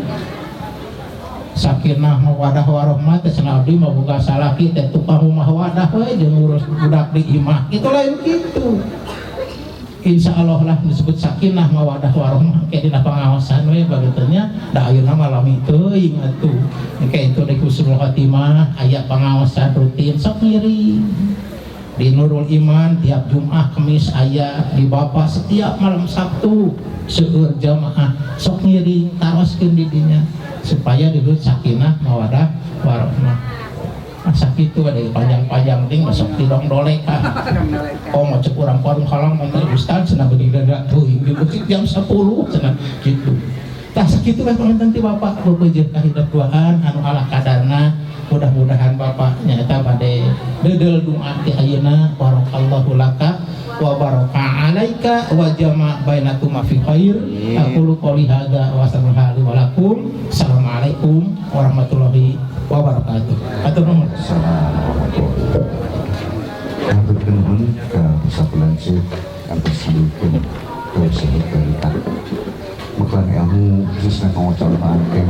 Sakinah mawadah warahmah teh cenah abdi mah boga salaki teh tukang rumah wadah we jeung ngurus budak di imah kitu, lain kitu. Insya Allah lah disebut sakinah mawadah warahmah kayak dina pengawasan we bagitunya. Da ayeuna mah lami teuing atuh, kayak itu di husnul khotimah aya pengawasan rutin, sok ngiring di Nurul Iman tiap Jumat Kamis aya, di Bapak setiap malam Sabtu seueur jamaah, sok ngiring taroskeun di dinya supaya disebut sakinah mawadah warahmah. Masa kitu ada panjang-panjang ting masuk di dong dolek. Oh, mau cek urang warung halang mana ustaz cenah beuki dadak teuing di jam 10 cenah gitu. Tah sakitu we panginten ti Bapak bebeujeuh ka hidup duaan anu ala kadarna. Mudah-mudahan Bapak nyaeta bade deudeuh doa ti ayeuna. Barakallahu laka wa baraka alaika wa jama bainakuma fi khair. Aqulu qouli hadza wa astaghfirullaha wa lakum. Assalamualaikum warahmatullahi wabarakatuh. Atur nuhun. Hatur nuhun ka sapu lanceuk kantos sebutkeun ka berita bekal ilmu, khususnya kanggo calon pengantin,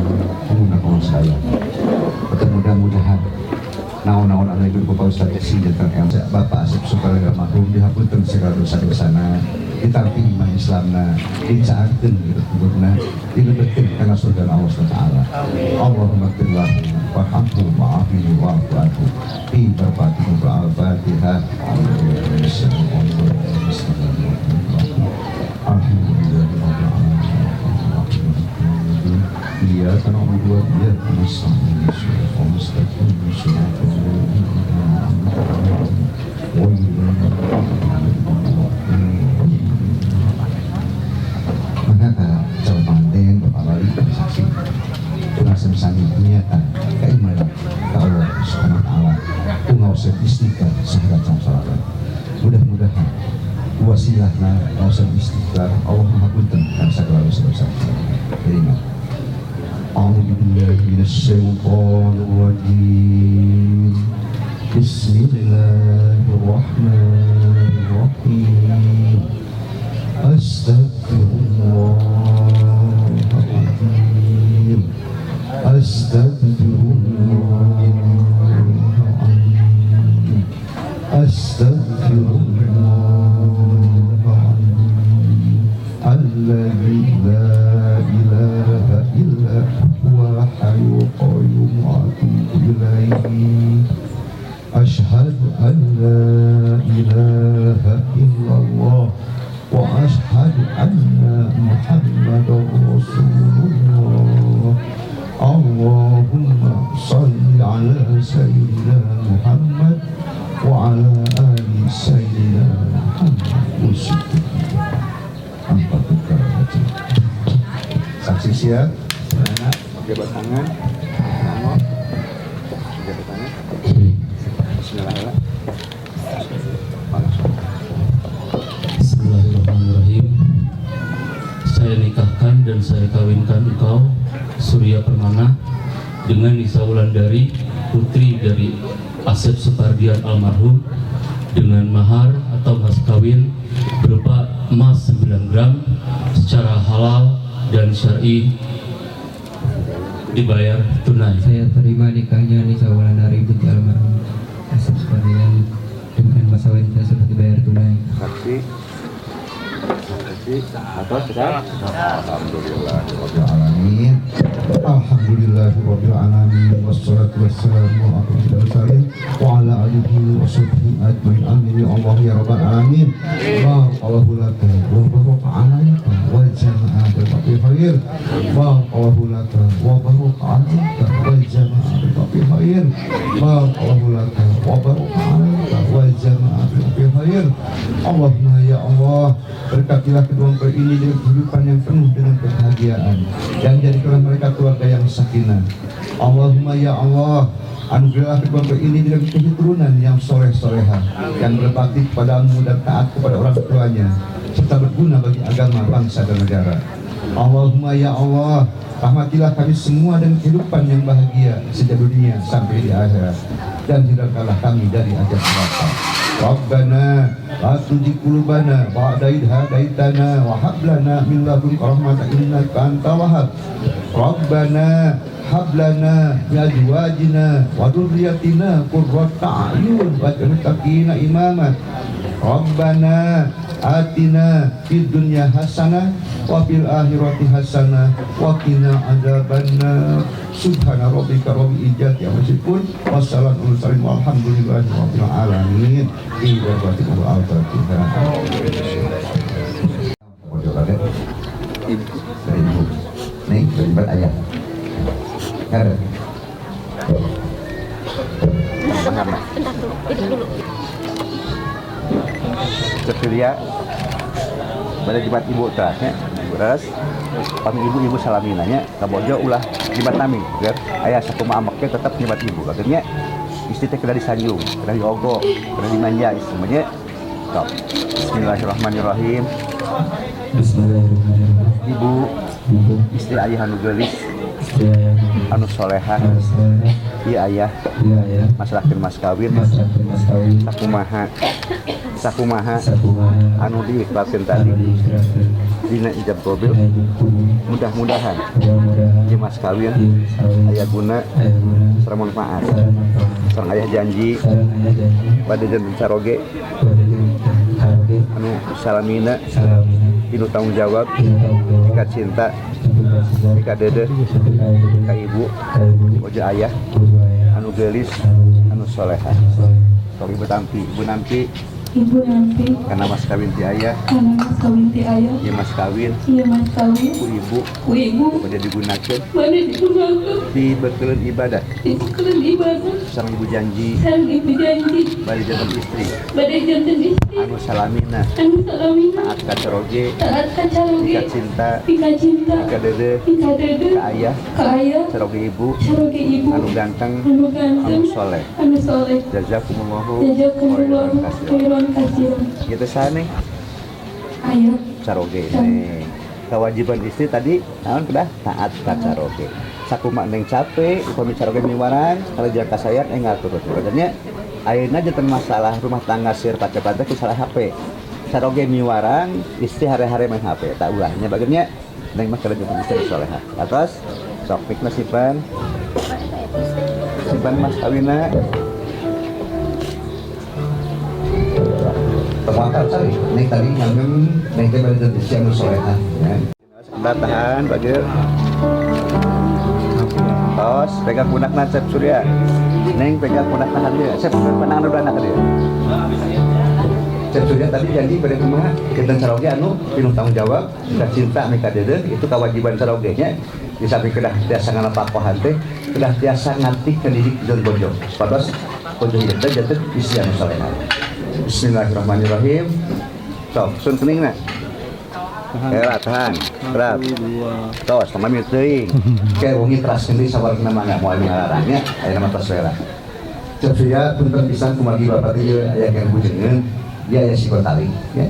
umumna kanggo saya. Mudah-mudahan naon-naon anu ibu Bapak Ustaz sing janten ilmu. Bapak Asep supaya almarhum dihapunten segala dosa-dosana, ditampi iman Islamna, dicaarkeun gitu, dilebetkeun kana surga Allah Subhanahu wa taala. Allahumma ighfir lahu warhamhu wa'afihi wa'fu anhu bi barakatihi. Al-Fatihah. Alhamdulillahirabbil alamin. Iyyaka na'budu wa iyyaka nasta'in. Shiratal mustaqim, shiratal ladzina an'amta 'alaihim ghairil maghdubi alaihim. Maka calon Mudah-mudahan wasilahna ngaosan istighfar Allah maha punten kana sagala dosa-dosa. Iringan. A'udzu billahi minasyaitonir rajim. Bismillahirrahmanirrahim. Astagfirullahaladzim. Astagfirullahaladzim. Astagfirullahaladzim. Alladzi la ilaha illa huwal hayyul qayyum wa atubu ilaihi. Ashhadu an la ilaha illallah wa ashhadu anna Muhammadar Rasulullah. Allahumma salli ala sayyidina Muhammad wa ala ali sayyidina Muhammad. Empat tukar. Saksi siap? Anak, jabat tangan. Namo. Jabat tangan. Bismillahirrahmanirrahim. Bismillahirrahmanirrahim. Saya nikahkan dan saya kawinkan engkau, Surya Permana, dengan Nisa Wulandari, putri dari Asep Supardian almarhum, dengan mahar atau mas kawin berupa emas 9 gram secara halal dan syar'i dibayar tunai. Saya terima nikahnya Nisa Wulandari binti almarhum Asep Supardian dengan mas kawin tersebut dibayar tunai. Saksi. Saksi atau sudah? Alhamdulillahirabbil alamin. Alhamdulillahirabbil alamin wassalatu wassalamu ala asyrofil mursalin wa ala alihi wa sahbihi ajmain. Amin ya Allah ya rabbal alamin. Barakallahu laka wa baraka alaika wa jama'a bil khair. Barakallahu laka wa baraka alaika wa jama'a bil khair. Barakallahu laka wa baraka alaika wa jama'a bil khair. Allahumma ya Allah, berkatilah kedua mempelai ini dengan kehidupan yang penuh dengan kebahagiaan dan jadikanlah mereka keluarga yang sakinah. Allahumma ya Allah, anugerah kedua mempelai ini dengan keturunan yang soleh-soleha, yang berbakti kepadamu dan taat kepada orang tuanya, serta berguna bagi agama, bangsa, dan negara. Allahumma ya Allah, rahmatilah kami semua dan kehidupan yang bahagia sejak dunia sampai di akhirat, dan hindarkanlah kami dari azab neraka. Rabbana la tuzigh qulubana ba'da idh hadaitana wa hab lana min ladunka rahmatan innaka antal wahhab. Rabbana hab lana min azwajina wa dhurriyyatina qurrata a'yun waj'alna muttaqina imama. Rabbana atina fid dunya hasanah wa fil akhirati hasanah wa qina adzabannar. Subhana rabbika rabbil izzati amma yasifun wassalamun alal mursalin walhamdulillahi rabbil alamin. Al-Fatihah. Ibu dari ibu. Nih, dari ayah. Ada. Bentar dulu, duduk dulu. Surya pada jimat ibu terasnya terus pami ibu ibu salaminanya kabojo ulah jimat nami ger ayah sakumaha ambeknya tetap jimat ibu akhirnya istri teh kena disanjung, kena diogo, kena dimanja semuanya. Stop. Bismillahirrahmanirrahim. Bismillahirrahmanirrahim. Ibu, Ibu, istri ayah anu geulis, istri ayah anu soleha, anu soleha, ieu ayah iya ayah, masrahkeun mas kawin masrahkeun mas kawin sakumaha sakumaha sakumaha anu diikhlaskeun tadi anu diikhlaskeun dina ijab qabil. Dina ijab qabul. Mudah-mudahan mudah-mudahan ieu mas kawin ieu mas kawin aya guna aya guna sareng manfaat sareng manfaat sareng ayah janji sareng ayah janji bade janten caroge bade janten caroge anu salamina salamina pinuh tanggung jawab pinuh tanggung jawab pika cinta pika cinta pika deudeuh pika deudeuh ka ibu ka ibu bojo ayah bojo ayah anu geulis anu anu soleha. Anu soleh. Sok ibu tampi, ibu nampi. Ibu nampi. Kana mas kawin ti ayah. Kana mas kawin ti ayah. Ieu mas kawin. Ieu mas kawin. Ku ibu. Ku ibu. Bade digunakeun. Bade digunakeun. Dibekeleun ibadah. Dibekeleun ibadah. Sareng ibu janji. Sareng ibu janji. Bade janten istri. Bade janten istri. Anu salamina. Anu salamina. Taat ka caroge. Taat ka caroge. Pika cinta. Pika cinta. Pika deudeuh. Pika deudeuh. Ka ayah. Ka ayah. Caroge ibu. Caroge ibu. Anu ganteng. Anu ganteng. Anu soleh. Anu soleh. Jazakumullahu Jazakumullahu khairan. Khairan. Nuhun kasih. Gitu saha, Neng? Ayah. Caroge, Neng. Kewajiban istri tadi naon? Kedah taat ka caroge. Sakumaha Neng capek, upami caroge miwarang, kalau jangan kasayang enggal turut. Berarti ayeuna janten masalah rumah tangga seur pacapan teh salah HP. Caroge miwarang, istri hare-hare main HP. Tak ulahnya bagirnya Neng mah kedah janten istri soleha. Atos sok mikna simpan. Simpan mas kawina. Tepatkan cari. Neng tadi nganggem Neng teh bade jadi istri anu soleha ya. Sebentar tahan bagir. Tos, pegang pundakna Cep Surya. Neng pegang pundakna dia. Cep panangan udah anak dia. Cep Surya tadi janji pada kumaha janten caroge anu pinuh tanggung jawab, dan cinta mika deudeuh itu kewajiban caroge nya. Di samping kedah tiasa ngalapakohan teh, kedah tiasa nganti ke diri jeung bojo. Supados bojo hidup teh janten istri anu soleha. Bismillahirrahmanirrahim. Sok, sun keningna. Era tahan, berat. Tos, sama mir teuing. Kayak wengi teras deui sawarna mah nggak moal ngalarangnya, aya nama tos we lah. Cep Surya punten pisan kumargi bapak teh ieu aya yang bujengeun, dia aya sikotali ya.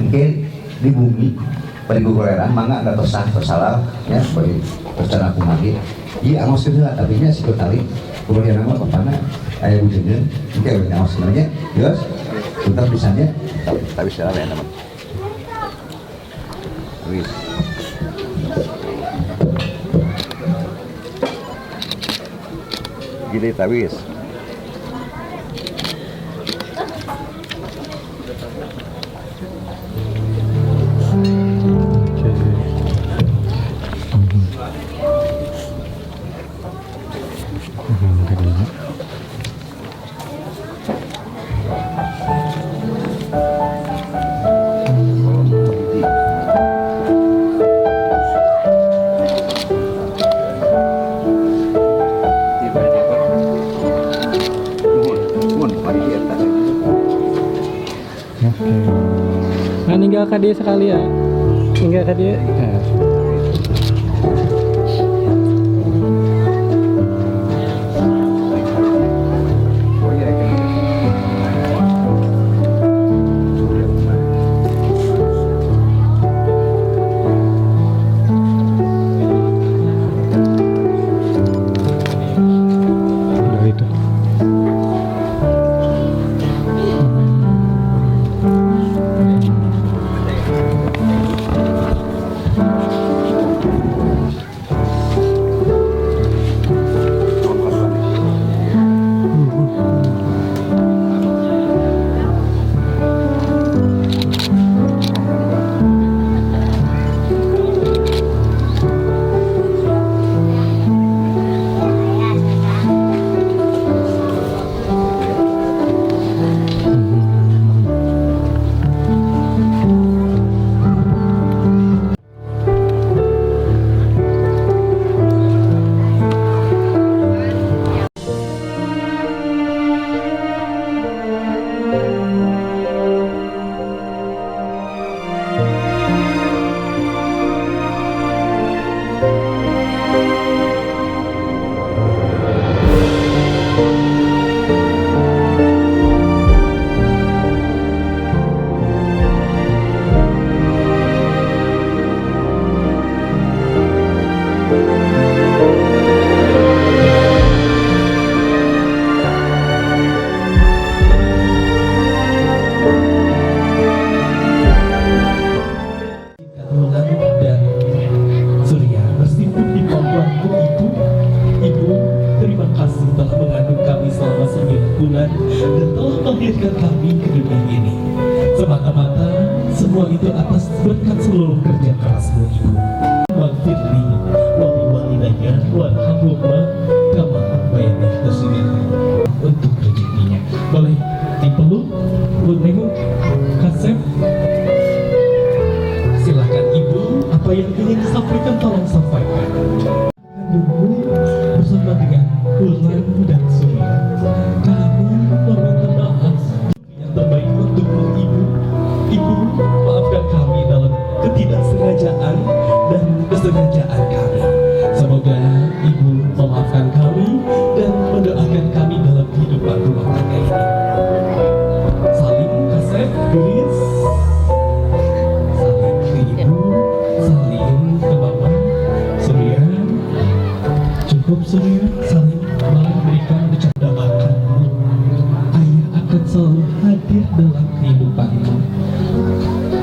Mungkin di bumi bari gugoreran mangga da tos sah tos halal ya bari tos cara kumargi. Ieu angoskeun heula tapi nya sikotali kumargi nama bapana aya bujengeun, engke we angoskeun nya. Geus, punten pisan nya. Tapi salah ya nama. Wis. Gini tawis. Oke. Gede. Mun, mari kita. Oke. Nah, ninggal ka dia sekali ya. Ninggal ka dia. Nah. Oh iya, kan. Surya kumaha? Udah itu. Wulan dan Surya bersimpuh di pangkuanku ibu. Ibu, terima kasih telah mengandung kami selama 9 bulan dan telah melahirkan kami ke dunia ini. Semata-mata semua itu atas berkat seluruh kerja kerasmu, ibu. Waghfirli wa liwalidayya warhamhuma kama rabbayani shaghira. Untuk rezekinya. Boleh dipeluk, Bu Neng Kasep. Silakan ibu, apa yang ingin disampaikan tolong sampaikan. Dulu bersama dengan Wulan dan Surya, kami meminta maaf yang terbaik untukmu, ibu. Ibu, maafkan kami dalam ketidaksengajaan dan kesengajaan kami. Semoga ibu memaafkan kami dan mendoakan kami dalam kehidupan rumah tangga ini. Salim Kasep. Surya, saling boleh berikan ucap doakanmu. Ayah akan selalu hadir dalam kehidupanmu.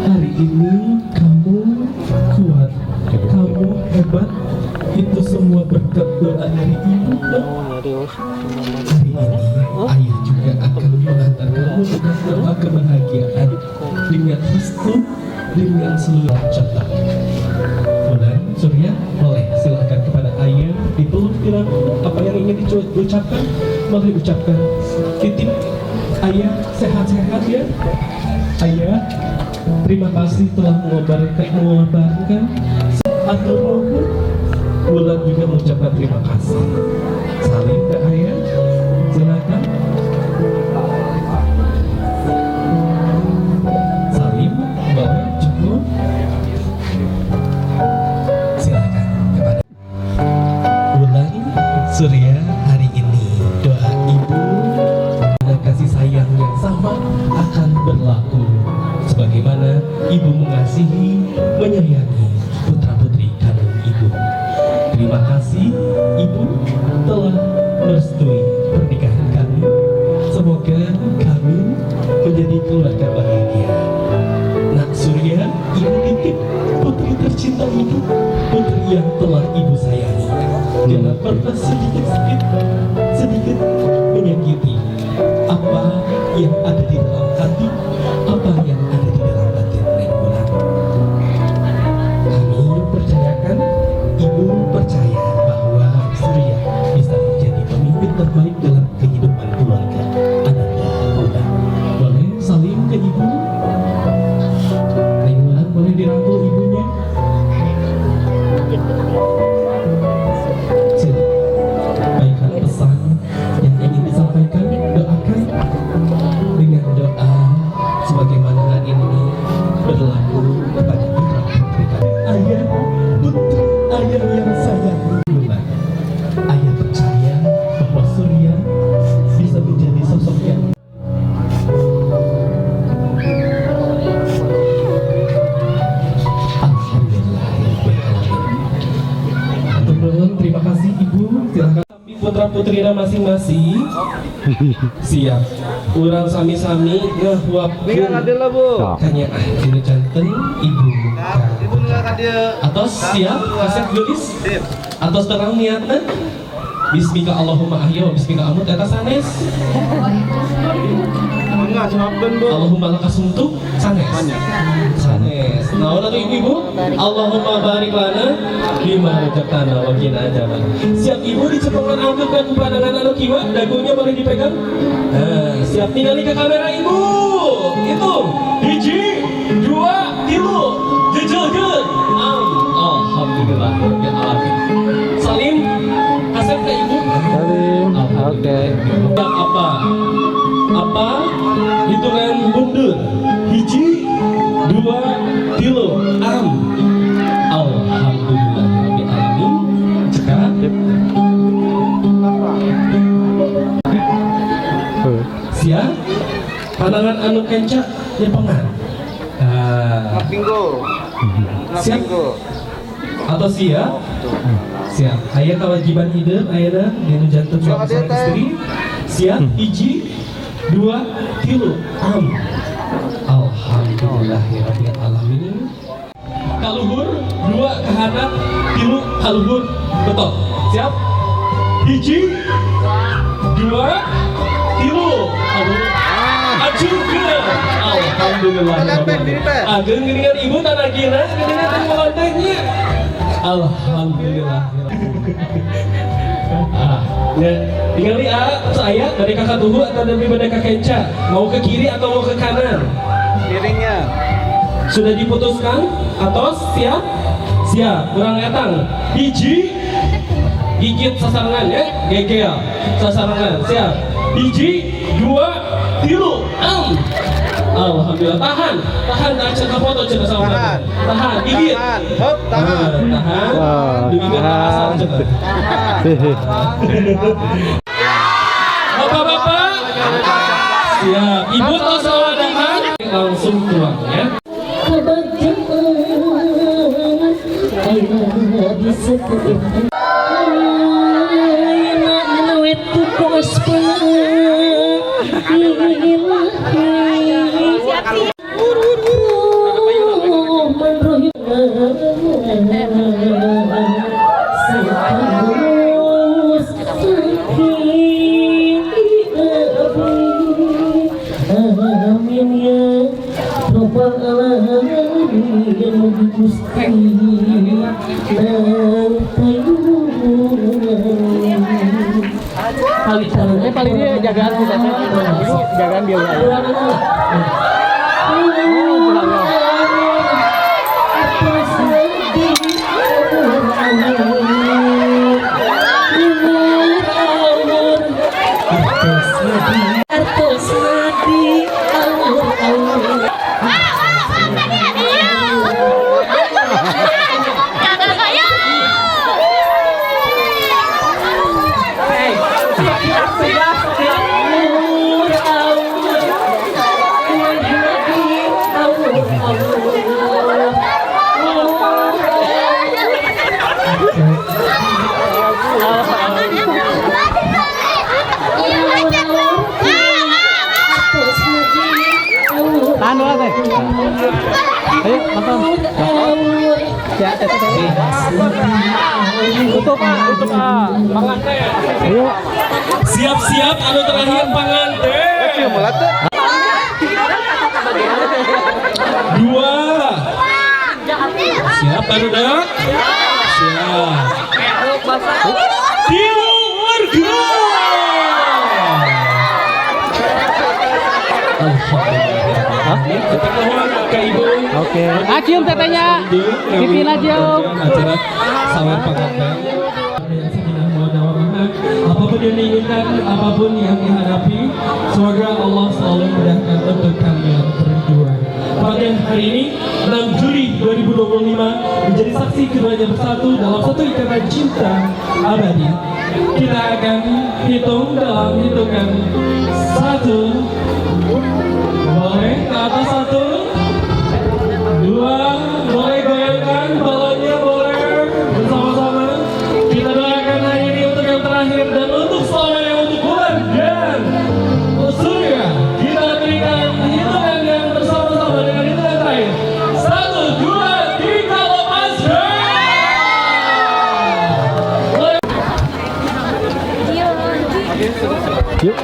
Hari ini kamu kuat, kamu hebat. Itu semua berkat doa dari ibu, Nak. Hari ini ayah juga akan mengantar kamu dengan doa kebahagiaan, dengan restu, dengan seluruh contoh. Bulan, Surya, boleh silakan kepada ayah dipeluk, dirangkul, apa yang ingin diucapkan boleh ucapkan. Titip ayah sehat-sehat ya. Ayah, terima kasih telah mengobarkan, mengobarkan atur nuhun. Bulan juga mengucapkan terima kasih. Salim ke ayah, silakan. Salim, boleh cukup. Silakan kepada Bulan, Surya, hari ini doa ibu dan kasih sayang yang sama akan berlaku sebagaimana ibu mengasihi, menyayangi putra putri kandung ibu. Terima kasih ibu telah merestui pernikahan kami. Semoga kami menjadi keluarga bahagia. Nak Surya, ibu titip putri tercinta ibu, putri yang telah ibu sayangi. Jangan pernah sedikit sedikit sedikit menyakiti apa yang ada di dalam hati, apa yang ada di dalam batin Neng Bulan. Kami percayakan, ibu percaya bahwa Surya bisa menjadi pemimpin terbaik dalam kehidupan keluarga Ananda Bulan. Boleh salim ke ibu? Neng Bulan boleh dirangkul ibunya? Silakan. Sampaikan pesan yang ingin disampaikan, doakan dengan doa sebagaimana hari ini berlaku kepada putra putri kami. Ayah, putri ayah yang sayang Bulan. Ayah percaya bahwa Surya bisa menjadi sosok yang Alhamdulillahirabbil. Hatur nuhun, terima kasih Ibu. Silakan putra putrina masing-masing. Siap. Urang sami-sami ngahuapkeun kanyaah dina janten ibu ka putra. Atos siap kasep geulis? Atos terang niatna? Bismika Allahumma ahya wa bismika amut eta sanes. Allahumma laka sumtu sanes. Sanes. Naon atuh ibu-ibu? Allahumma barik lana bima razaqtana wa qina adzaban. Siap ibu dicepengan angkeut ku pandangan anu kiwa, dagunya boleh dipegang. Nah, siap tinggali ke kamera ibu. Hitung. Hiji, dua, tilu. Jejelkeun. Am. Alhamdulillah rabbil alamin. Salim kasep ke ibu. Salim. Oke. Apa? Apa? Hitungan mundur. Hiji, dua, tilu. Am. Alhamdulillah rabbil alamin. Cekap. Siap? Pandangan anu kenca nyepengan. Nah, siap? Atau siap? Siap. Aya kewajiban hidup ayeuna dinu janten suami sareng istri. Siap? Hiji, dua, tilu. Am. Alhamdulillahirabbil alamin. Kaluhur, dua kahandap, tilu kaluhur. Betul. Siap? Hiji, dua, tilu. Kaluhur. Acungkeun. Alhamdulillah. Ageng geuningan ibu tanagina geuningan teh melontehnya. Alhamdulillah. Ah, ya, tinggal di A, saya dari kakak tunggu atau dari pada kakak Enca. Mau ke kiri atau mau ke kanan? Piringnya. Sudah diputuskan? Atau siap? Siap, kurang etang. Hiji, gigit sasarangan ya, gegel sasarangan. Siap. Hiji, dua, tilu, am. Alhamdulillah, tahan, tahan, tahan, cek foto cek sama Tahan. Tahan, gigit. Tahan. Hop, tahan. Nah, tahan. Wah, Demikian tahan. asal cek. Bapak-bapak, siap. Ibu tos sawadahan langsung tuang ya. Kebagjaan ayeuna disebut. Paling dia jagaan kita, jagaan dia. Tahan dulu teh. Ayo, nonton. Ya, tutup ah, tutup ah. Ayo. Siap-siap anu terakhir panganten. Dua. Siap barudak? Siap. Tilu warga. Oke. Ah, cium tetehnya. Pipin aja. Acara sawar panganten. Apapun yang diinginkan, apapun yang dihadapi, semoga Allah selalu mudahkan untuk kalian berdua. Pada hari ini, 6 Juli 2025, menjadi saksi keduanya bersatu dalam satu ikatan cinta abadi. Kita akan hitung dalam hitungan 1, boleh ke atas 1, 2, boleh goyangkan balonnya, boleh bersama-sama. Kita doakan hari ini untuk yang terakhir dan untuk selamanya untuk Bulan dan Surya. Kita berikan hitungan yang bersama-sama dengan hitungan terakhir. 1, 2, 3, lepas. Yuk.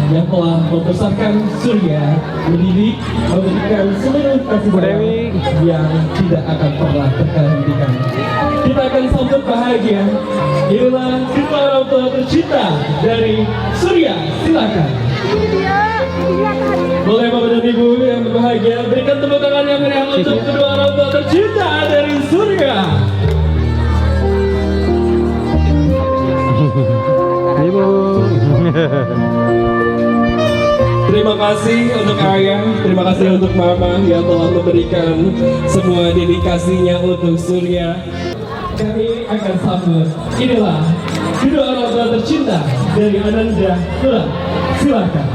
Yang telah membesarkan Surya, mendidik, memberikan seluruh kasih sayang yang tidak akan pernah terhentikan. Kita akan sambut bahagia. Inilah kedua orang tua tercinta dari Surya. Silakan. Boleh Bapak dan Ibu yang berbahagia, berikan tepuk tangan yang meriah untuk kedua orang tua tercinta dari Surya. Ibu. Terima kasih untuk ayah, terima kasih untuk mama yang telah memberikan semua dedikasinya untuk Surya. Kami akan sambut. Inilah kedua orang tua tercinta dari Ananda Wulan. Silakan.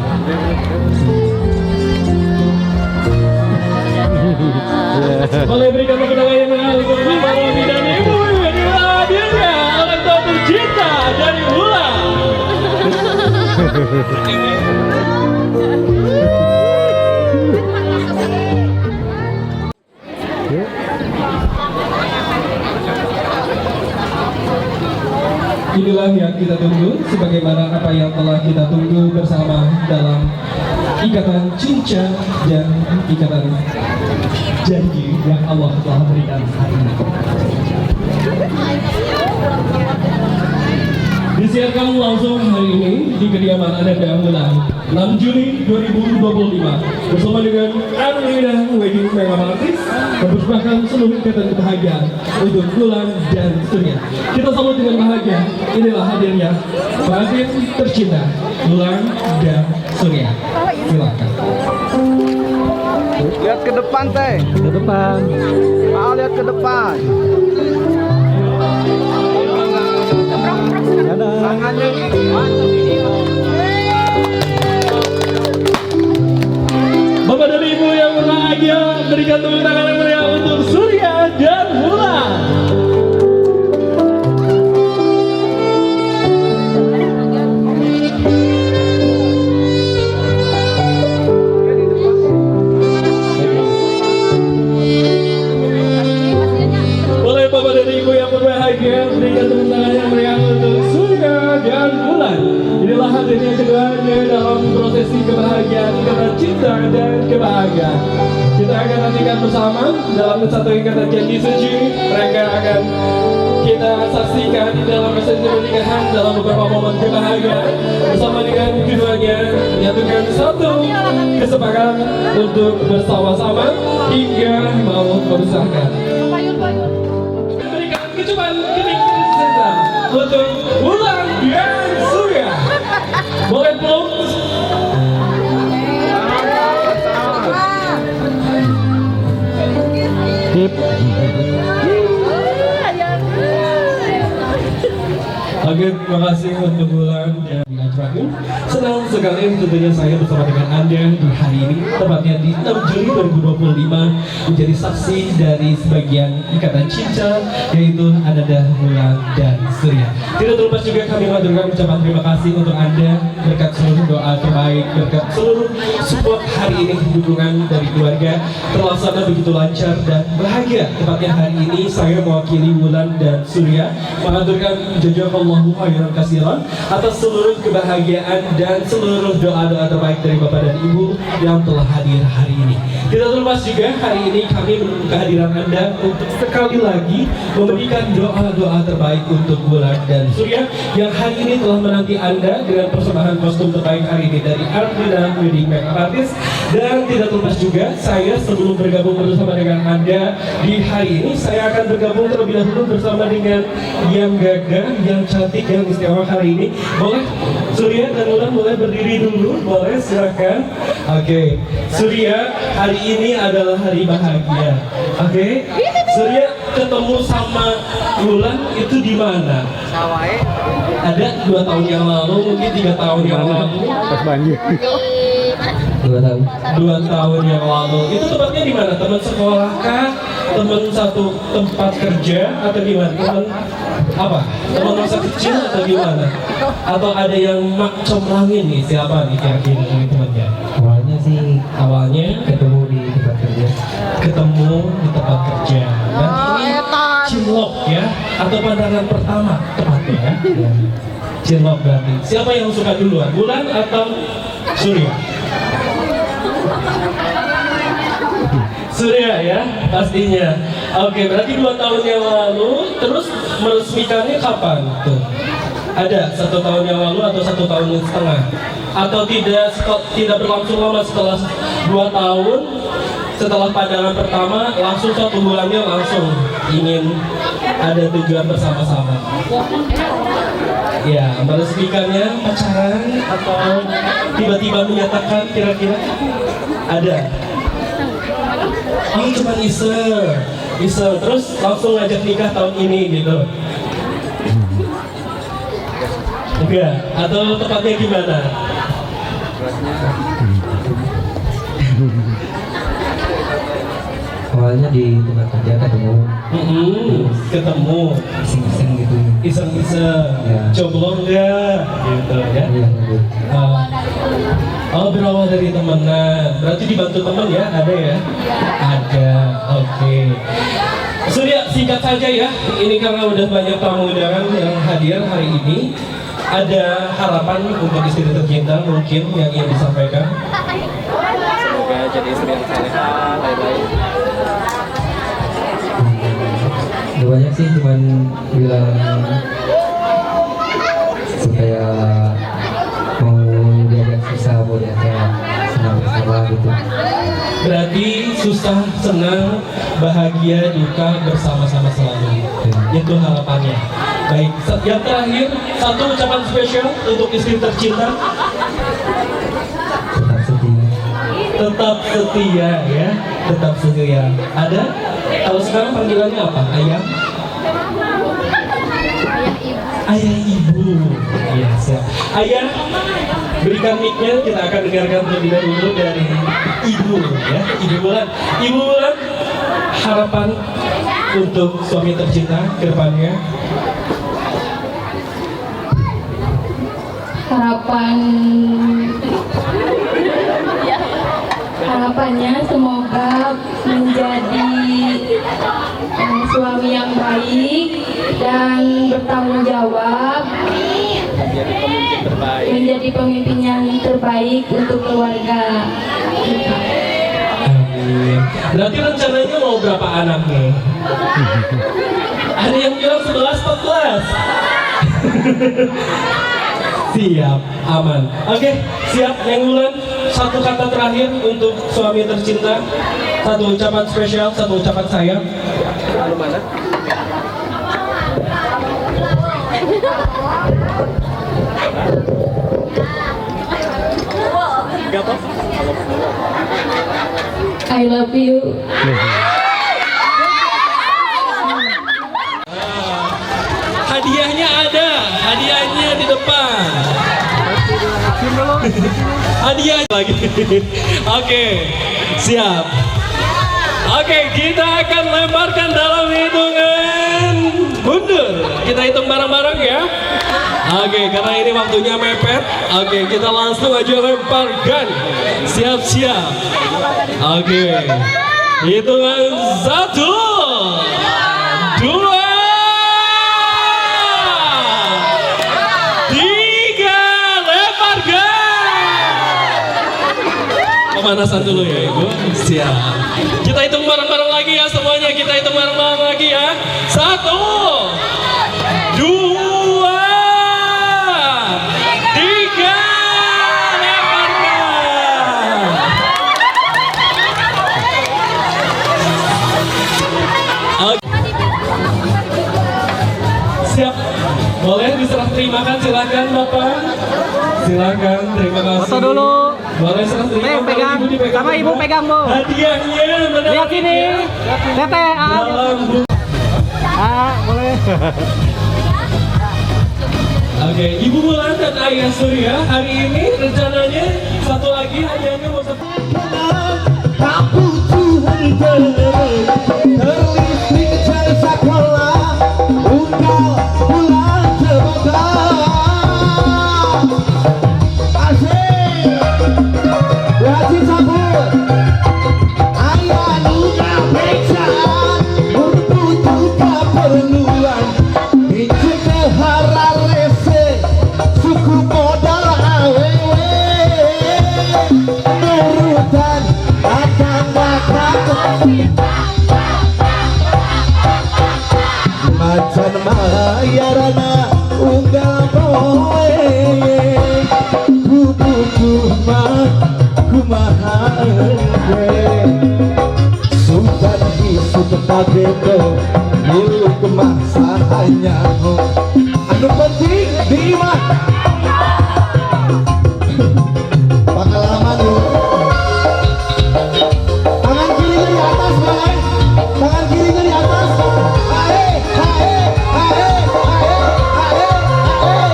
Boleh berikan tepuk tangan yang meriah untuk Bapak Romi dan Ibu. Inilah hadirnya orang tua tercinta dari Wulan. Inilah yang kita tunggu, sebagaimana apa yang telah kita tunggu bersama dalam ikatan cinta dan ikatan janji yang Allah telah berikan hari ini. Disiarkan langsung hari ini di kediaman Ananda Wulan 6 Juli 2025 bersama dengan Arlina Wedding Makeup Artist mempersembahkan seluruh ikatan kebahagiaan untuk Wulan dan Surya. Kita sambut dengan bahagia. Inilah hadirnya pengantin tercinta Wulan dan Surya. Silakan. Lihat ke depan teh. Ke depan. Ah, lihat ke depan. Bapak dan Ibu yang berbahagia, berikan tepuk tangan yang meriah untuk Surya dan Wulan. Kebahagiaan. Kita akan nantikan bersama dalam satu ikatan janji suci. Mereka akan kita saksikan di dalam resepsi pernikahan dalam beberapa momen kebahagiaan bersama dengan keduanya menyatukan satu kesepakatan untuk bersama-sama hingga maut memisahkan. Berikan kecupan kening cinta untuk Wulan dan Surya. Boleh peluk. Sip. Oke, terima kasih untuk Wulan dan Terakhir. Senang sekali tentunya saya bersama dengan Anda di hari ini, tepatnya di 6 Juli 2025, menjadi saksi dari sebagian ikatan cinta, yaitu Ananda Wulan dan Surya. Tidak terlupa juga kami mengaturkan ucapan terima kasih untuk Anda berkat seluruh doa terbaik, berkat seluruh support hari ini, dukungan dari keluarga terlaksana begitu lancar dan bahagia. Tepatnya hari ini saya mewakili Wulan dan Surya mengaturkan jazakallahu khairan katsiran atas seluruh kebahagiaan dan seluruh doa-doa terbaik dari Bapak dan Ibu yang telah hadir hari ini. Tidak terlepas juga hari ini kami menunggu kehadiran Anda untuk sekali lagi memberikan doa-doa terbaik untuk Wulan dan Surya yang hari ini telah menanti Anda dengan persembahan kostum terbaik hari ini dari Ardina Wedding Makeup Artist. Dan tidak terlepas juga saya sebelum bergabung bersama dengan Anda di hari ini, saya akan bergabung terlebih dahulu bersama dengan yang gagah, yang cantik, yang istimewa hari ini. Boleh Surya dan Wulan boleh berdiri dulu, boleh silakan. Oke, Surya, hari ini adalah hari bahagia. Oke, Surya ketemu sama Wulan itu di mana? Ada 2 tahun yang lalu, mungkin 3 tahun yang lalu. Pas banjir. 2 tahun. 2 tahun yang lalu. Itu tempatnya di mana? Teman sekolah kah? Teman satu tempat kerja atau gimana? Teman apa? Teman masa kecil atau gimana? Atau ada yang mak comblangin nih? Siapa nih kira-kira dari temannya? Awalnya sih Awalnya ketemu di tempat kerja. Ketemu di tempat kerja. Berarti ini cinlok ya? Atau pandangan pertama tepatnya ya? Ya. Cinlok berarti. Siapa yang suka duluan? Wulan atau Surya? Surya ya, pastinya. Oke, berarti 2 tahun yang lalu, terus meresmikannya kapan tuh? Ada 1 tahun yang lalu atau 1 tahun setengah? Atau tidak berlangsung lama setelah 2 tahun, setelah pandangan pertama, langsung 1 bulannya langsung ingin ada tujuan bersama-sama. Ya, meresmikannya pacaran atau tiba-tiba menyatakan kira-kira ada? Oh, cuma iseng, iseng, terus langsung ngajak nikah tahun ini gitu? Enggak, atau tepatnya gimana? Awalnya di tempat kerja ketemu. Ketemu. Iseng-iseng gitu. Iseng-iseng. Ya. Coblong nggak? Gitu ya. Iya, gitu. Oh, berawal dari temenan. Berarti dibantu teman ya? Ada ya? Ada. Oke. Surya, singkat saja ya. Ini karena udah banyak tamu undangan yang hadir hari ini. Ada harapan untuk istri tercinta mungkin yang ingin disampaikan? Semoga jadi istri yang salehah, baik-baik. Gak banyak sih, cuman bilang supaya mau diajak susah, mau diajak senang bersama gitu. Berarti susah, senang, bahagia, duka bersama-sama selalu. Ya. Itu harapannya. Baik, yang terakhir, satu ucapan spesial untuk istri tercinta. Tetap setia. Tetap setia ya, tetap setia. Ada? Kalau sekarang panggilannya apa? Ayah? Ayah ibu. Iya, siap. Ayah, berikan mic-nya, kita akan dengarkan terlebih dahulu dari ibu ya, Ibu Wulan. Ibu Wulan, harapan untuk suami tercinta ke depannya? Harapannya semoga menjadi suami yang baik dan bertanggung jawab, Menjadi pemimpin terbaik. menjadi pemimpin yang terbaik untuk keluarga kita. Berarti rencananya mau berapa anak nih? Ada yang bilang 11, 14. Siap, aman. Oke, siap. Neng Wulan, satu kata terakhir untuk suami tercinta. Satu ucapan spesial, satu ucapan sayang. Lalu mana? Gak apa? I love you. Hadiahnya ada, hadiahnya di depan. Hadiah lagi. Oke, siap. Oke, kita akan lemparkan dalam hitungan mundur. Kita hitung bareng-bareng ya. Oke, karena ini waktunya mepet. Oke, kita langsung aja lemparkan. Siap-siap. Oke, hitungan 1, 2, 3, lemparkan. Pemanasan dulu ya Ibu. Siap. Kita hitung bareng-bareng lagi ya semuanya. Kita hitung bareng-bareng lagi ya. 1, 2, 3, lemparkan. Oke. Siap. Boleh diserah terimakan, silakan Bapak. Silakan, terima kasih. Foto dulu. Boleh serah terima. Nih, pegang. Ibu dipegang Sama ibu juga. Pegang, Bu. Hadiahnya menarik Lihat sini. ya. Teteh, ah. Dalam Ah, boleh. Oke, Ibu Wulan dan Ayah Surya hari ini rencananya satu lagi hadiahnya mau satu. Macan mayarana unggal poe kubuku mah kumaha engke Sultan isuk pageto milik mah sahanya anu penting di imah pengalaman yuk. Tangan kirinya di atas boleh, tangan kirinya di atas. Hae hae hae hae hae hae.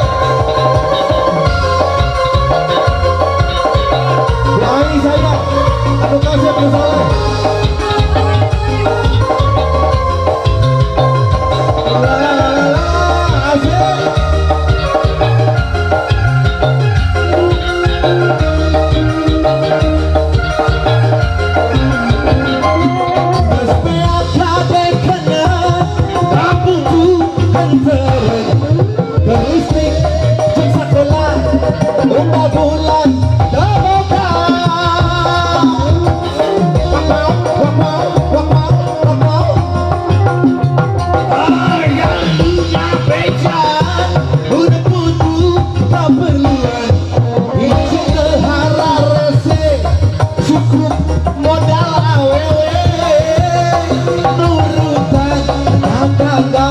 Doain saya anu kasih anu soleh. La la la la, asik. Cukup modal awewe nurutan tetangga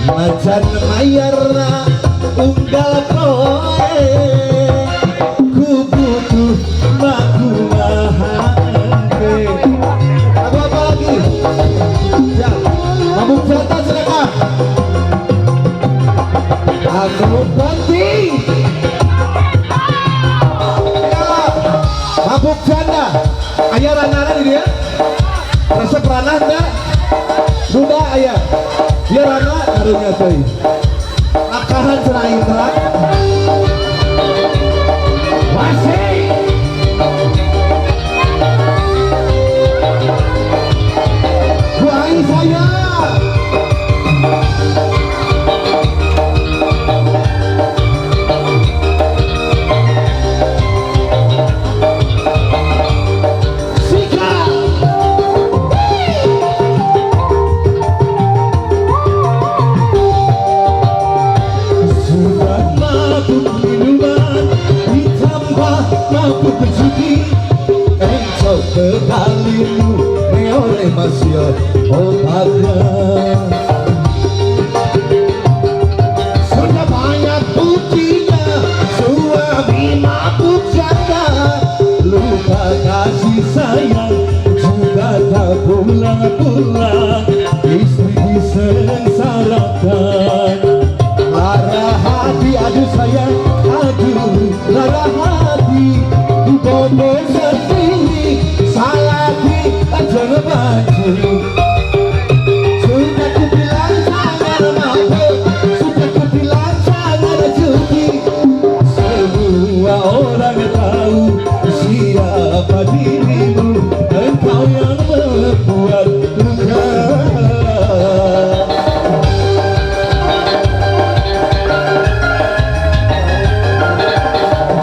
macan mayarna unggal poe ku butuh makumaha engke. Lagu apa lagi? Ya, mabuk jantan silakan. Anu penting ya, mabuk janda ayah ranana di dia resep rana enggak duda ayah dia rana karunya coy akahan cenah Indra masih buai saya. mabuk judi. Encok kekalimu meore masih obatnya. Sudah banyak buktinya, suami mabuk janda, lupa kasih sayang juga tak pulang-pulang, istri disengsarakan. Lara hati, aduh sayang, aduh lara hati, ku bodoh sendiri, salah di jangan maju. Sudah ku bilang jangan mabuk, sudah ku bilang jangan judi. Semua orang tahu siapa dirimu, engkau yang membuat luka.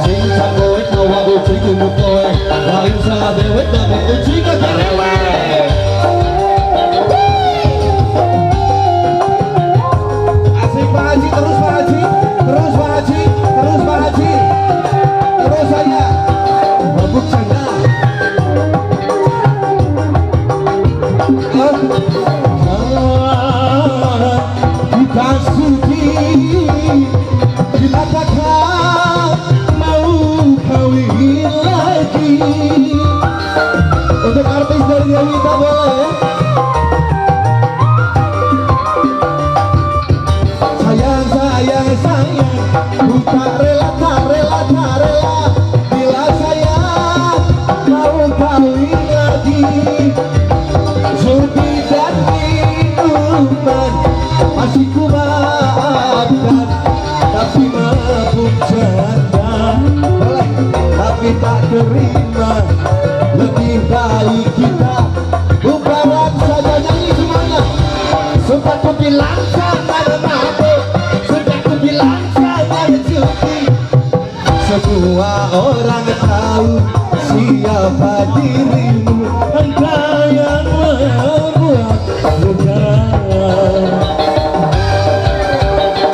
Cinta kowe kawa uji kudu kowe, lain salah dewe tapi uji kekerewe. Asik Pak Haji, terus Pak Haji, terus Pak Haji, terus Pak Haji, terus saya mabuk janda. Kita sudi bila kakak mau kawin lagi. Untuk artis dari Dewita boleh. Sayang, sayang, sayang, ku tak rela, tak rela, tak rela bila saya mau kawin lagi. Judi dan minuman masih ku maafkan, tapi mabuk janda boleh, tapi tak terima. Lebih baik kita bubaran saja. Nyanyi semuanya. Sudah ku bilang jangan mabuk, sudah ku bilang jangan judi. Semua orang tahu siapa dirimu, engkau yang membuat luka.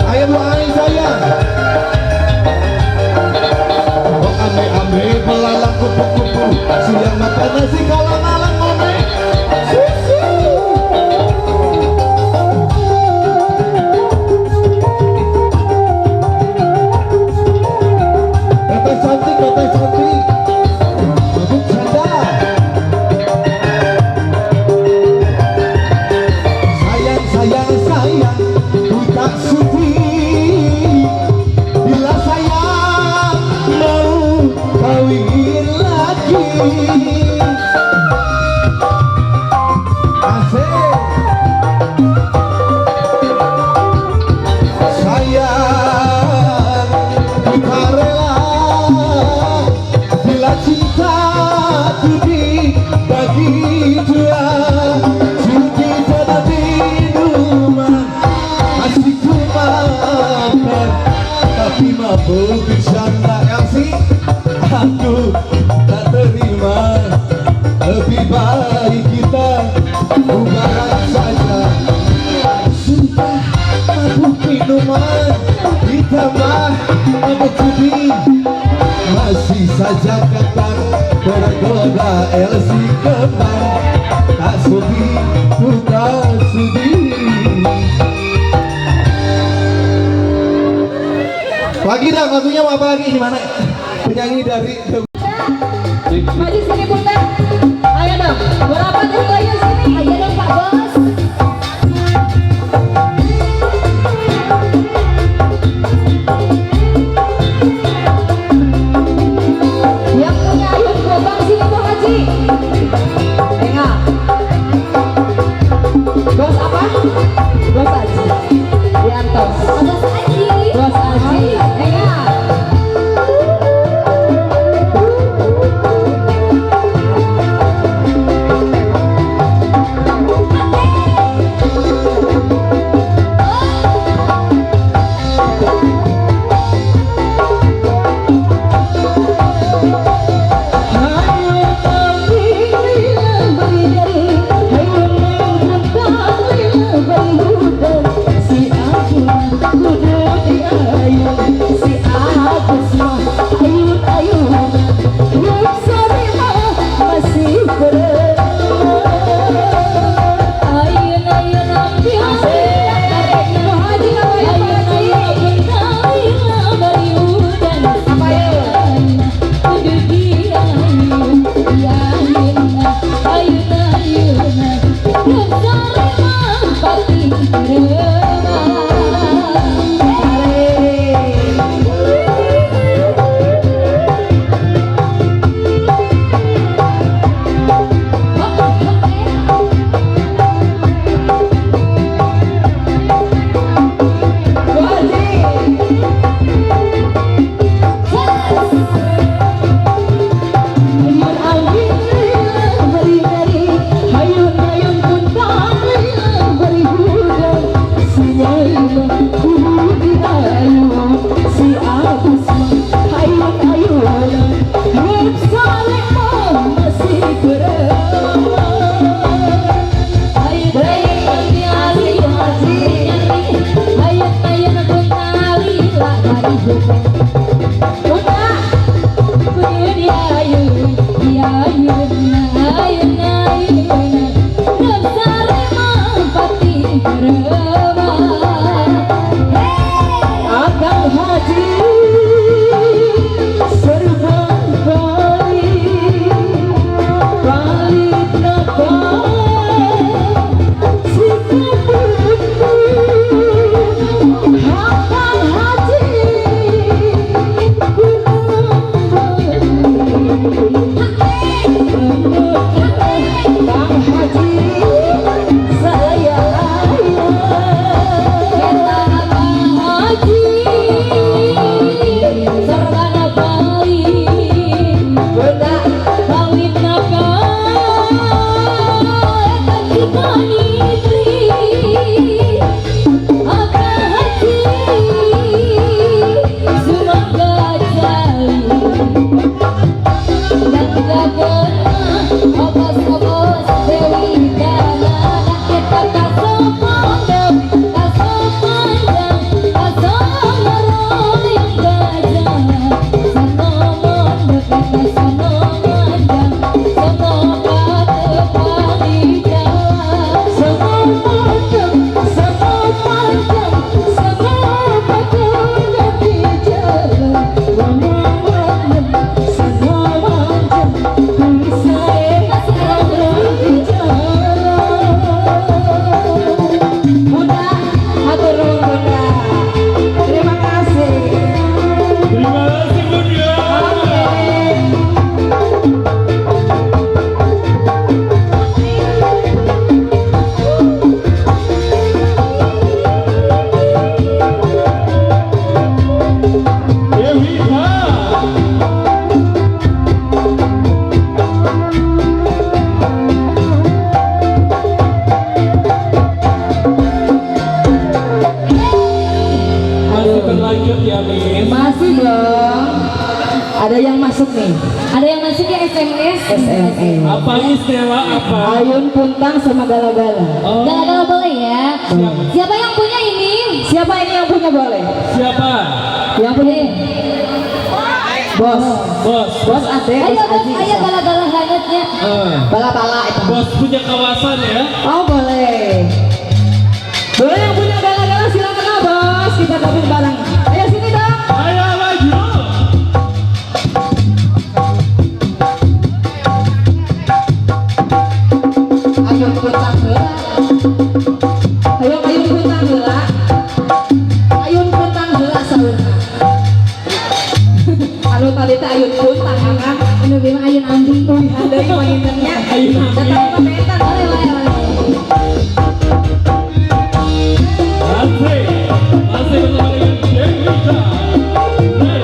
Ayo Bu Ai sayang. Oh ame-ame belalang kupu-kupu, siang makan nasi kalau malam ngome susu. Teteh cantik, teteh cantik, mabuk janda. Sayang, sayang, sayang, ku tak sudi bila saya mau kawin lagi. Asik. Sayang, ku tak rela bila cintaku dibagi dua. Judi dan minuman masih ku maafkan, tapi mabuk janda Elsie aku tak terima. Lebih baik kita bubaran saja. Sudah mabuk minuman ditambah mabuk judi, masih saja kekang tergoda Elsie kembang. Tak sudi, ku tak sudi. Lagi dong lagunya mau apa lagi? Di mana? Penyanyi dari Maju sini Bunda. Ayo dong. Berapa tuh lagi sini? Ayo dong Pak Bos. Yang punya ayun gobang sini Bu Haji. Enggak. Bos apa? Bos Haji. Diantos. Bos Haji. Bos Haji. Enggak. Oke. Bunda kudu diayun diayun ayun ayun rep sare pati rema. Akang Haji serba bali bali napa Akang Haji Kang Haji saya Eta Kang Haji serbana bali Bunda kawin napa eta cikanitri. Akang Haji sumangga jali dan gagena obos-obos Dewi Dana eta kasopandang kasopandang kasamaroyong gajah sono mondok eta sono manjang sono patepani jalan Sono mondok, sono panjang, sono patut di jalan. Sono mondok, sono manjang, tulisae di jalan. Bunda, hatur nuhun Bunda. Terima kasih. Terima kasih Bunda. Oke. Dewi Masih berlanjut ya, Miss. Masih dong. Ada yang masuk nih. Ada yang masuk ya SMS. SMS. Apa istilah apa? Ayun Puntang sama Gala-Gala. Oh, Gala-gala boleh ya. Siapa yang punya ini? Siapa ini yang punya boleh? siapa? Yang punya Bos. Bos. Bos Ade, Ayo Bos bos, Aji. ayo gala-gala hangatnya. Eh, Bala-bala itu. bos punya kawasan ya. Oh boleh. Boleh yang punya gala-gala silakan lah bos. Kita gabung bareng. Ayo sini dong. Ayo maju. Ayun puntang heula. Ayo ayun puntang heula. Ayun puntang heula saurna. Anu tadi teh ayun puntang kan. Anu bima ayun ambi. Wih, ada yang pangintennya. Ayun ambi. Datang mah benten. Boleh, boleh, boleh. Asik. Masih bersama dengan Dewita. Hey.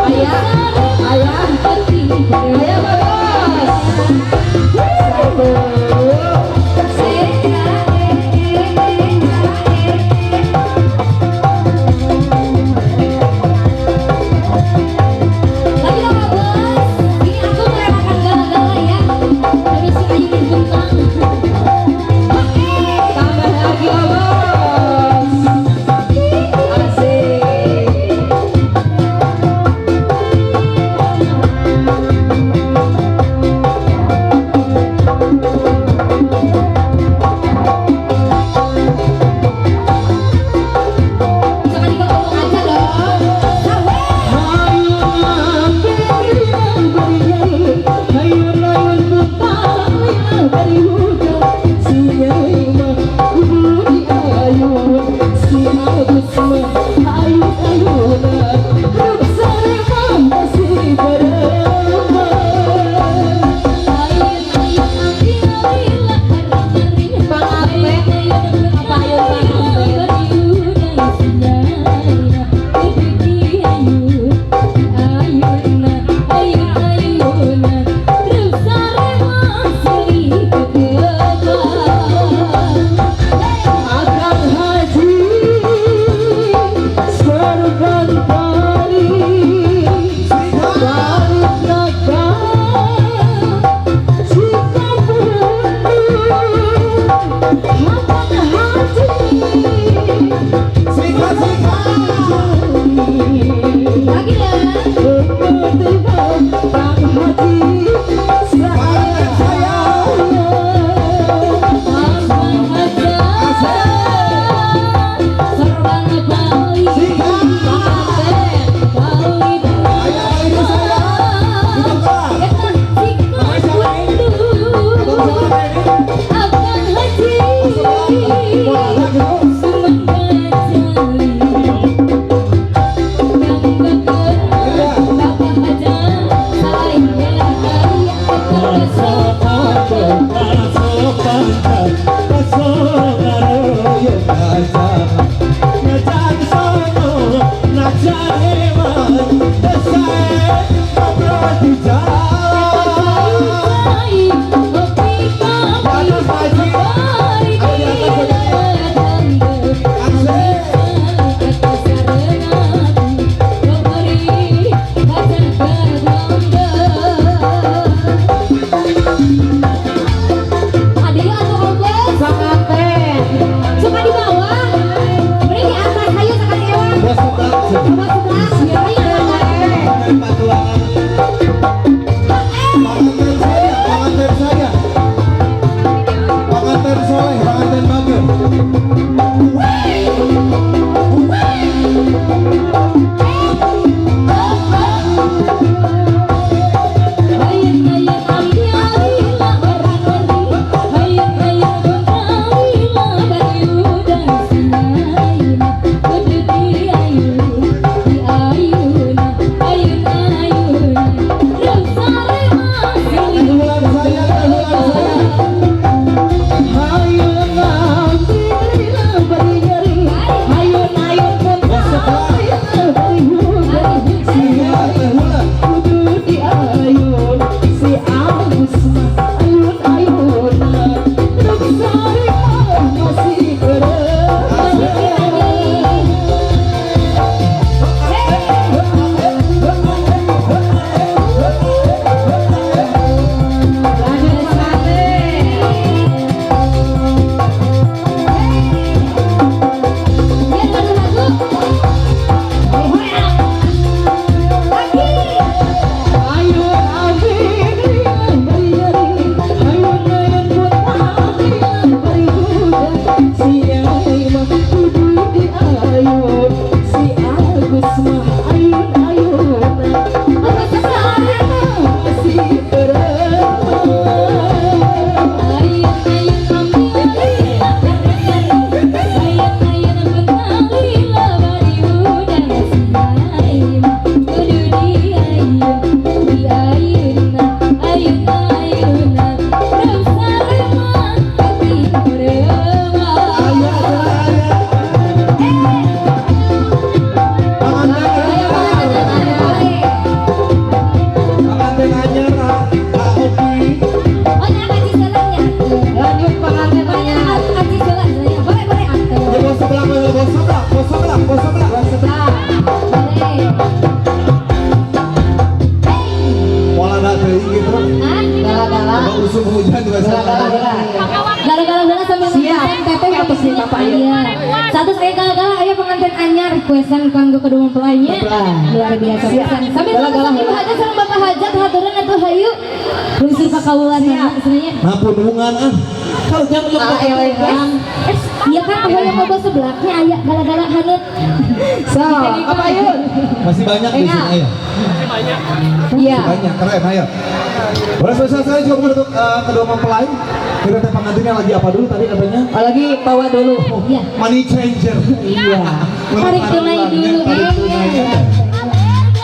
Ayah, ayah, ayah, Pak Bos. Satu. si Bapak ieu. Iya. Satu saya gagal aya pengantin anyar requestan kanggo kedua mempelainya. Mempelai. Luar biasa Siap. pisan. Sambil Galah-galah. Ibu hajat sareng Bapak hajat haturan atuh hayu. Lungsur pakaulan ya sebenarnya. Nah, punungan ah. Kalau jangan belum Ah, elegan. Iya kan hoyong loba sebelahnya aya gara-gara haneut. So, apa yuk? Masih banyak di sini ayo. Iya. Banyak, keren, ayo. Boleh spesial sekali juga untuk kedua mempelai. Kita teh pengantinnya lagi apa dulu tadi katanya? Oh, lagi bawa dulu. Iya. Money changer. Iya. Tarik tunai dulu. Tarik tunai. Iya.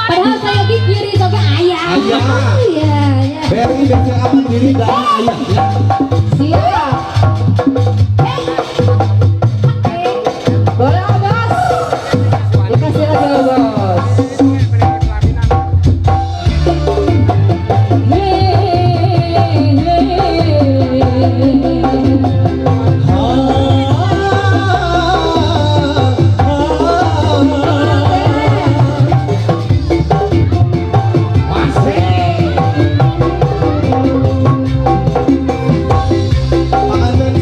Padahal saya di kiri sampai ayah. Ayah. Iya, iya. BRI BCA Mandiri dan ayah ya. Siap. Boleh bos. Dikasih lagi bos. Pengantin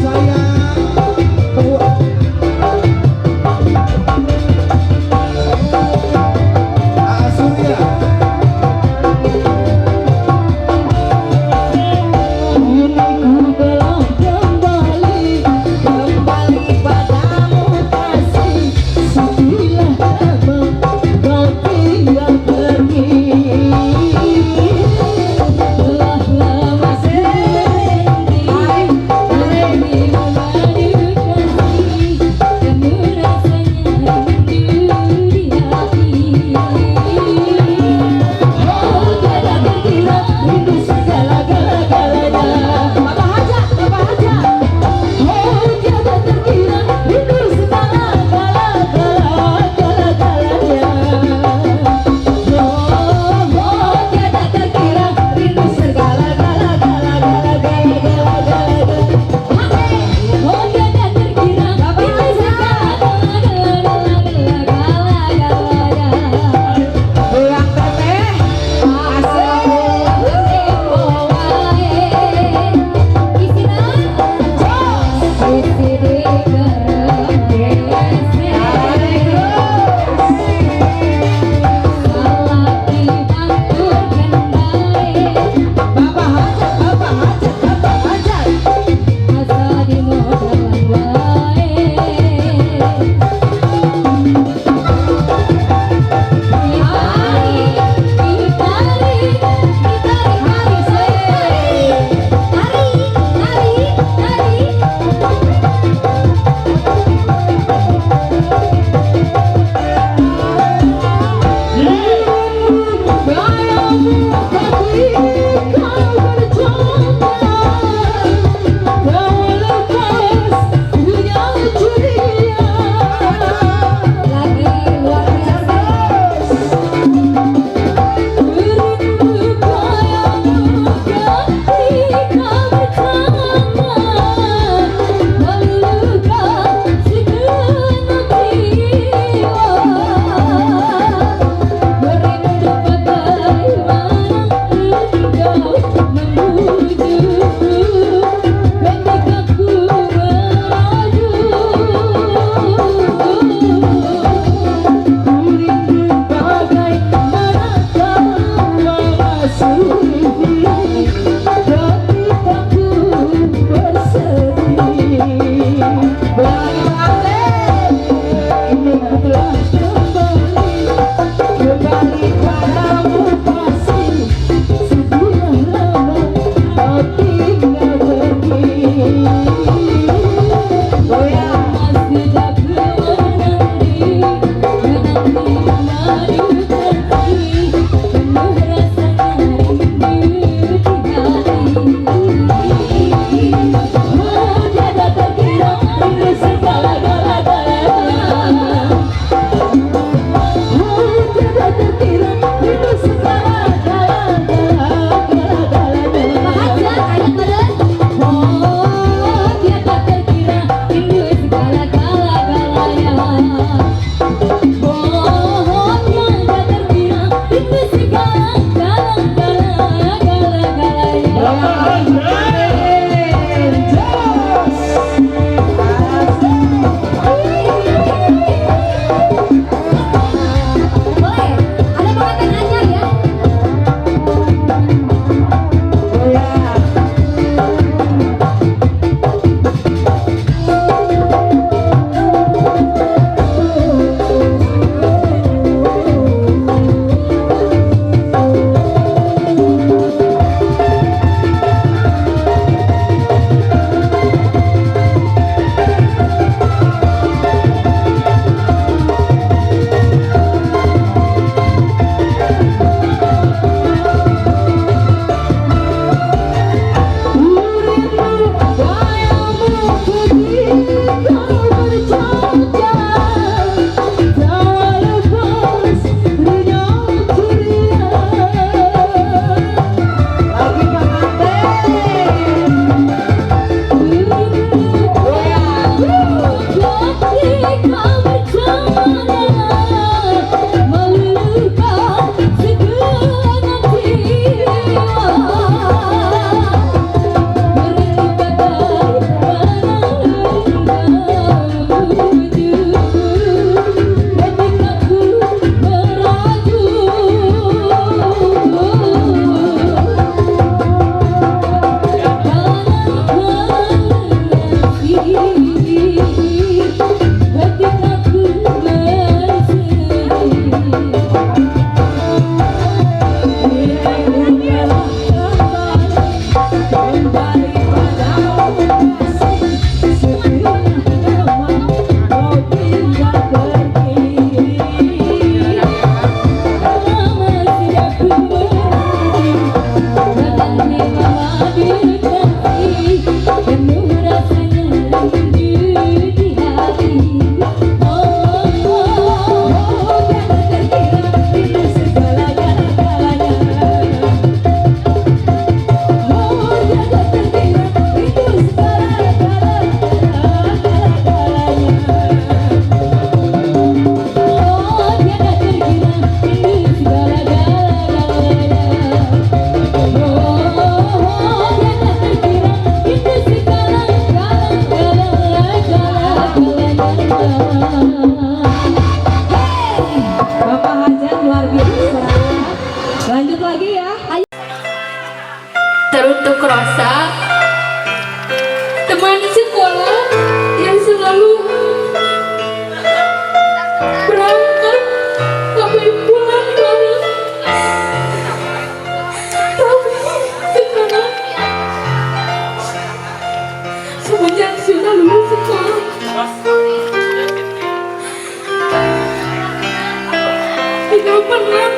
belum pernah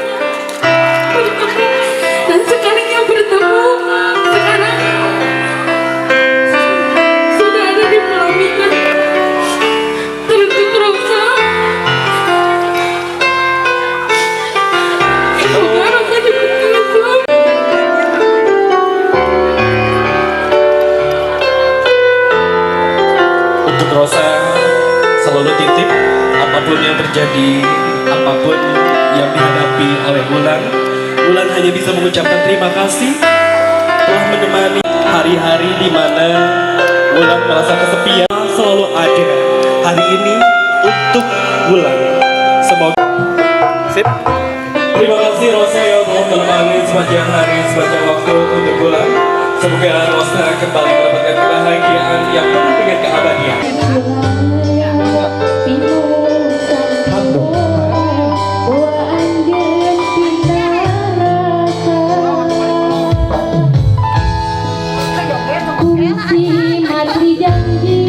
bertemu, dan sekalinya bertemu sekarang sudah ada di pelaminan. Teruntuk Rosa, semoga Rosa diberikan suami. Untuk Rosa selalu titip, apapun yang terjadi, apapun yang dihadapi oleh Wulan, Wulan hanya bisa mengucapkan terima kasih telah menemani hari-hari di mana Wulan merasa kesepian, selalu ada hari ini untuk Wulan. Semoga sip. Terima kasih, Rosa, yang telah menemani sepanjang hari, sepanjang waktu untuk Wulan. Semoga Rosa kembali mendapatkan kebahagiaan yang penuh dengan keabadian. Hak dong. Wa anjeun pinaraka. Kungsi matri janji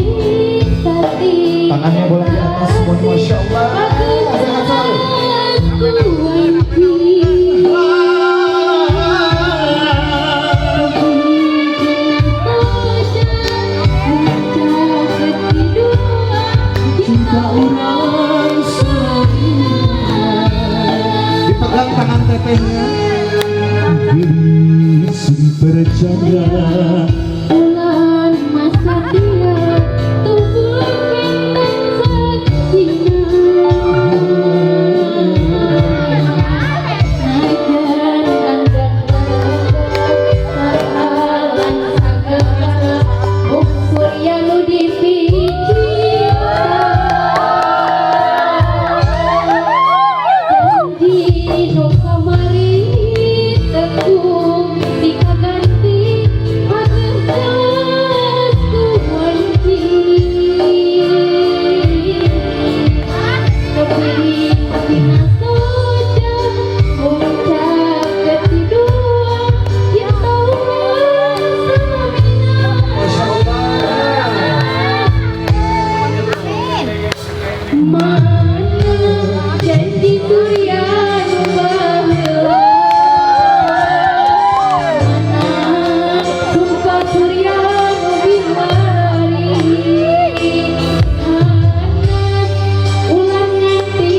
sati. Tangannya boleh di atas semuanya, Masya Allah. Sehat selalu. Ku wanci. Cinta urang. Dipegang tangan tetehnya. Diri sing percaya. Ulan masa dia tubuh benteng saksina. Najan andak alang sagala mung surya nu dipicinta. Janji nu kamari tekung dikaganti pageus ku wanci. Kepilih tina soja ngucap ketidua cinta urang samina. Masya Allah. Mana janji surya nu baheula, mana sumpah surya nu biwari. Hanas ulang nganti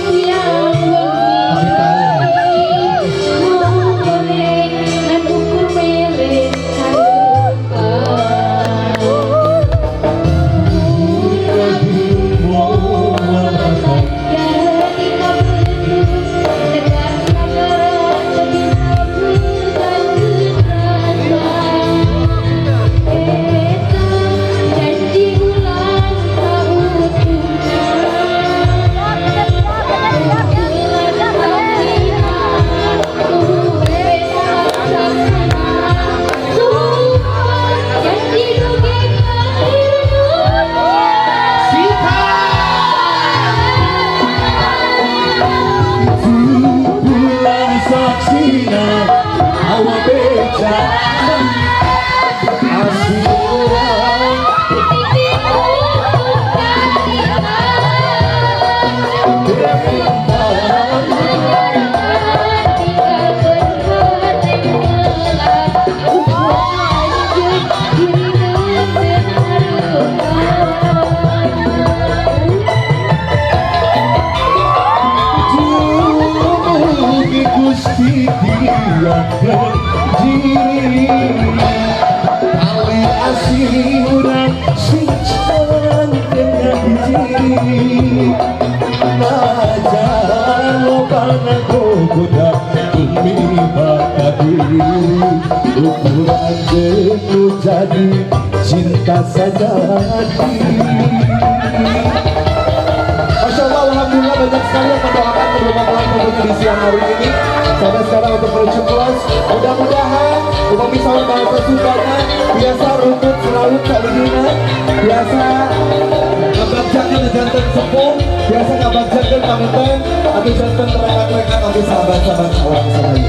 siang wengi mawa goreng ngan ukur mere karepan. Jadi kabetus tegar sagara teu bisa beutakeun rasa. Eta janji ulang sautuhna. Ulan samina tuh beta saksana. Sumpah janji dugi ka akhir dunya. Bulan saksina mawa beja asih urang. Mugi Gusti tiakeun jiri tali asih urang sing cangkeun hiji. Najan lobana gogoda tumiba ka diri, ukur anjeun nu jadi cinta sajati. Masya Allah, Alhamdulillah banyak sekali yang mendoakan kedua mempelai tentunya di siang hari ini. Sampai sekarang untuk menuju close, mudah-mudahan upami saur bahasa Sundana biasa runtut selalu saligina, biasa ngabagjakeun janten sepuh, biasa ngabagjakeun panutan atau janten rekan-rekan atau sahabat-sahabat urang sadaya.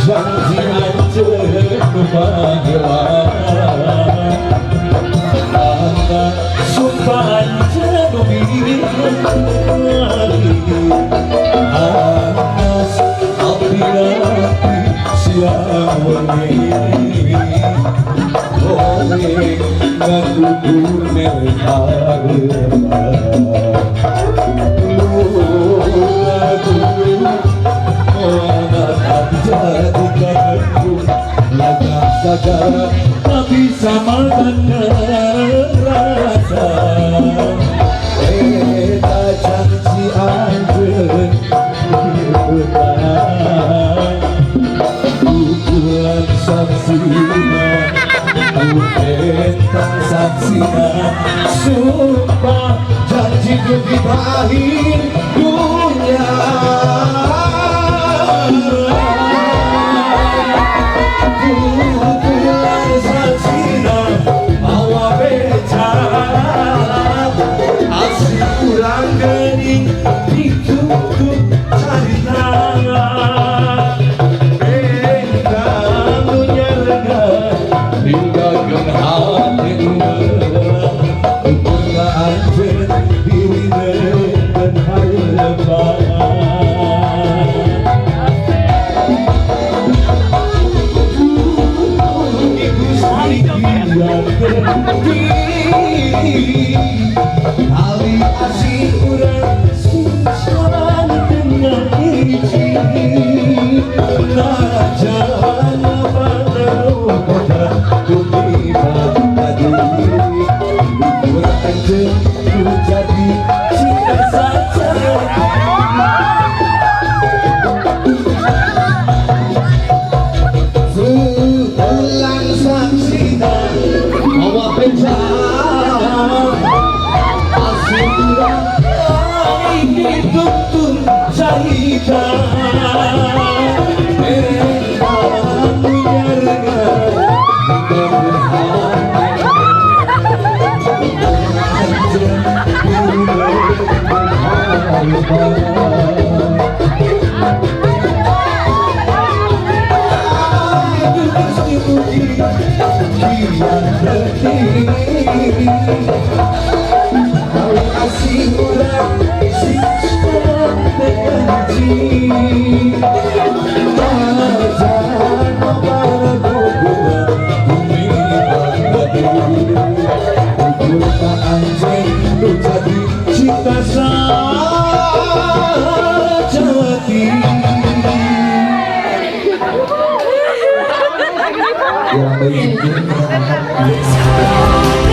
Janji anjeun nu baheula. Wengi Kowe ngakudu mere harepan Tak bisa makan rasa. Eta janji anjeun Ukuran saksina, eta saksina, sumpah janji dugi berakhir dunia. Ukuran saksina mawa beca asih urang geuning ditutup carita. Kali asih urang susah dengan iji najan kota tumiba kadiri ukur anjeun ku jadi cinta saja. Sebulan saksina mawa beca asih urang dituntun carita. Cinta sejati. Yang baik.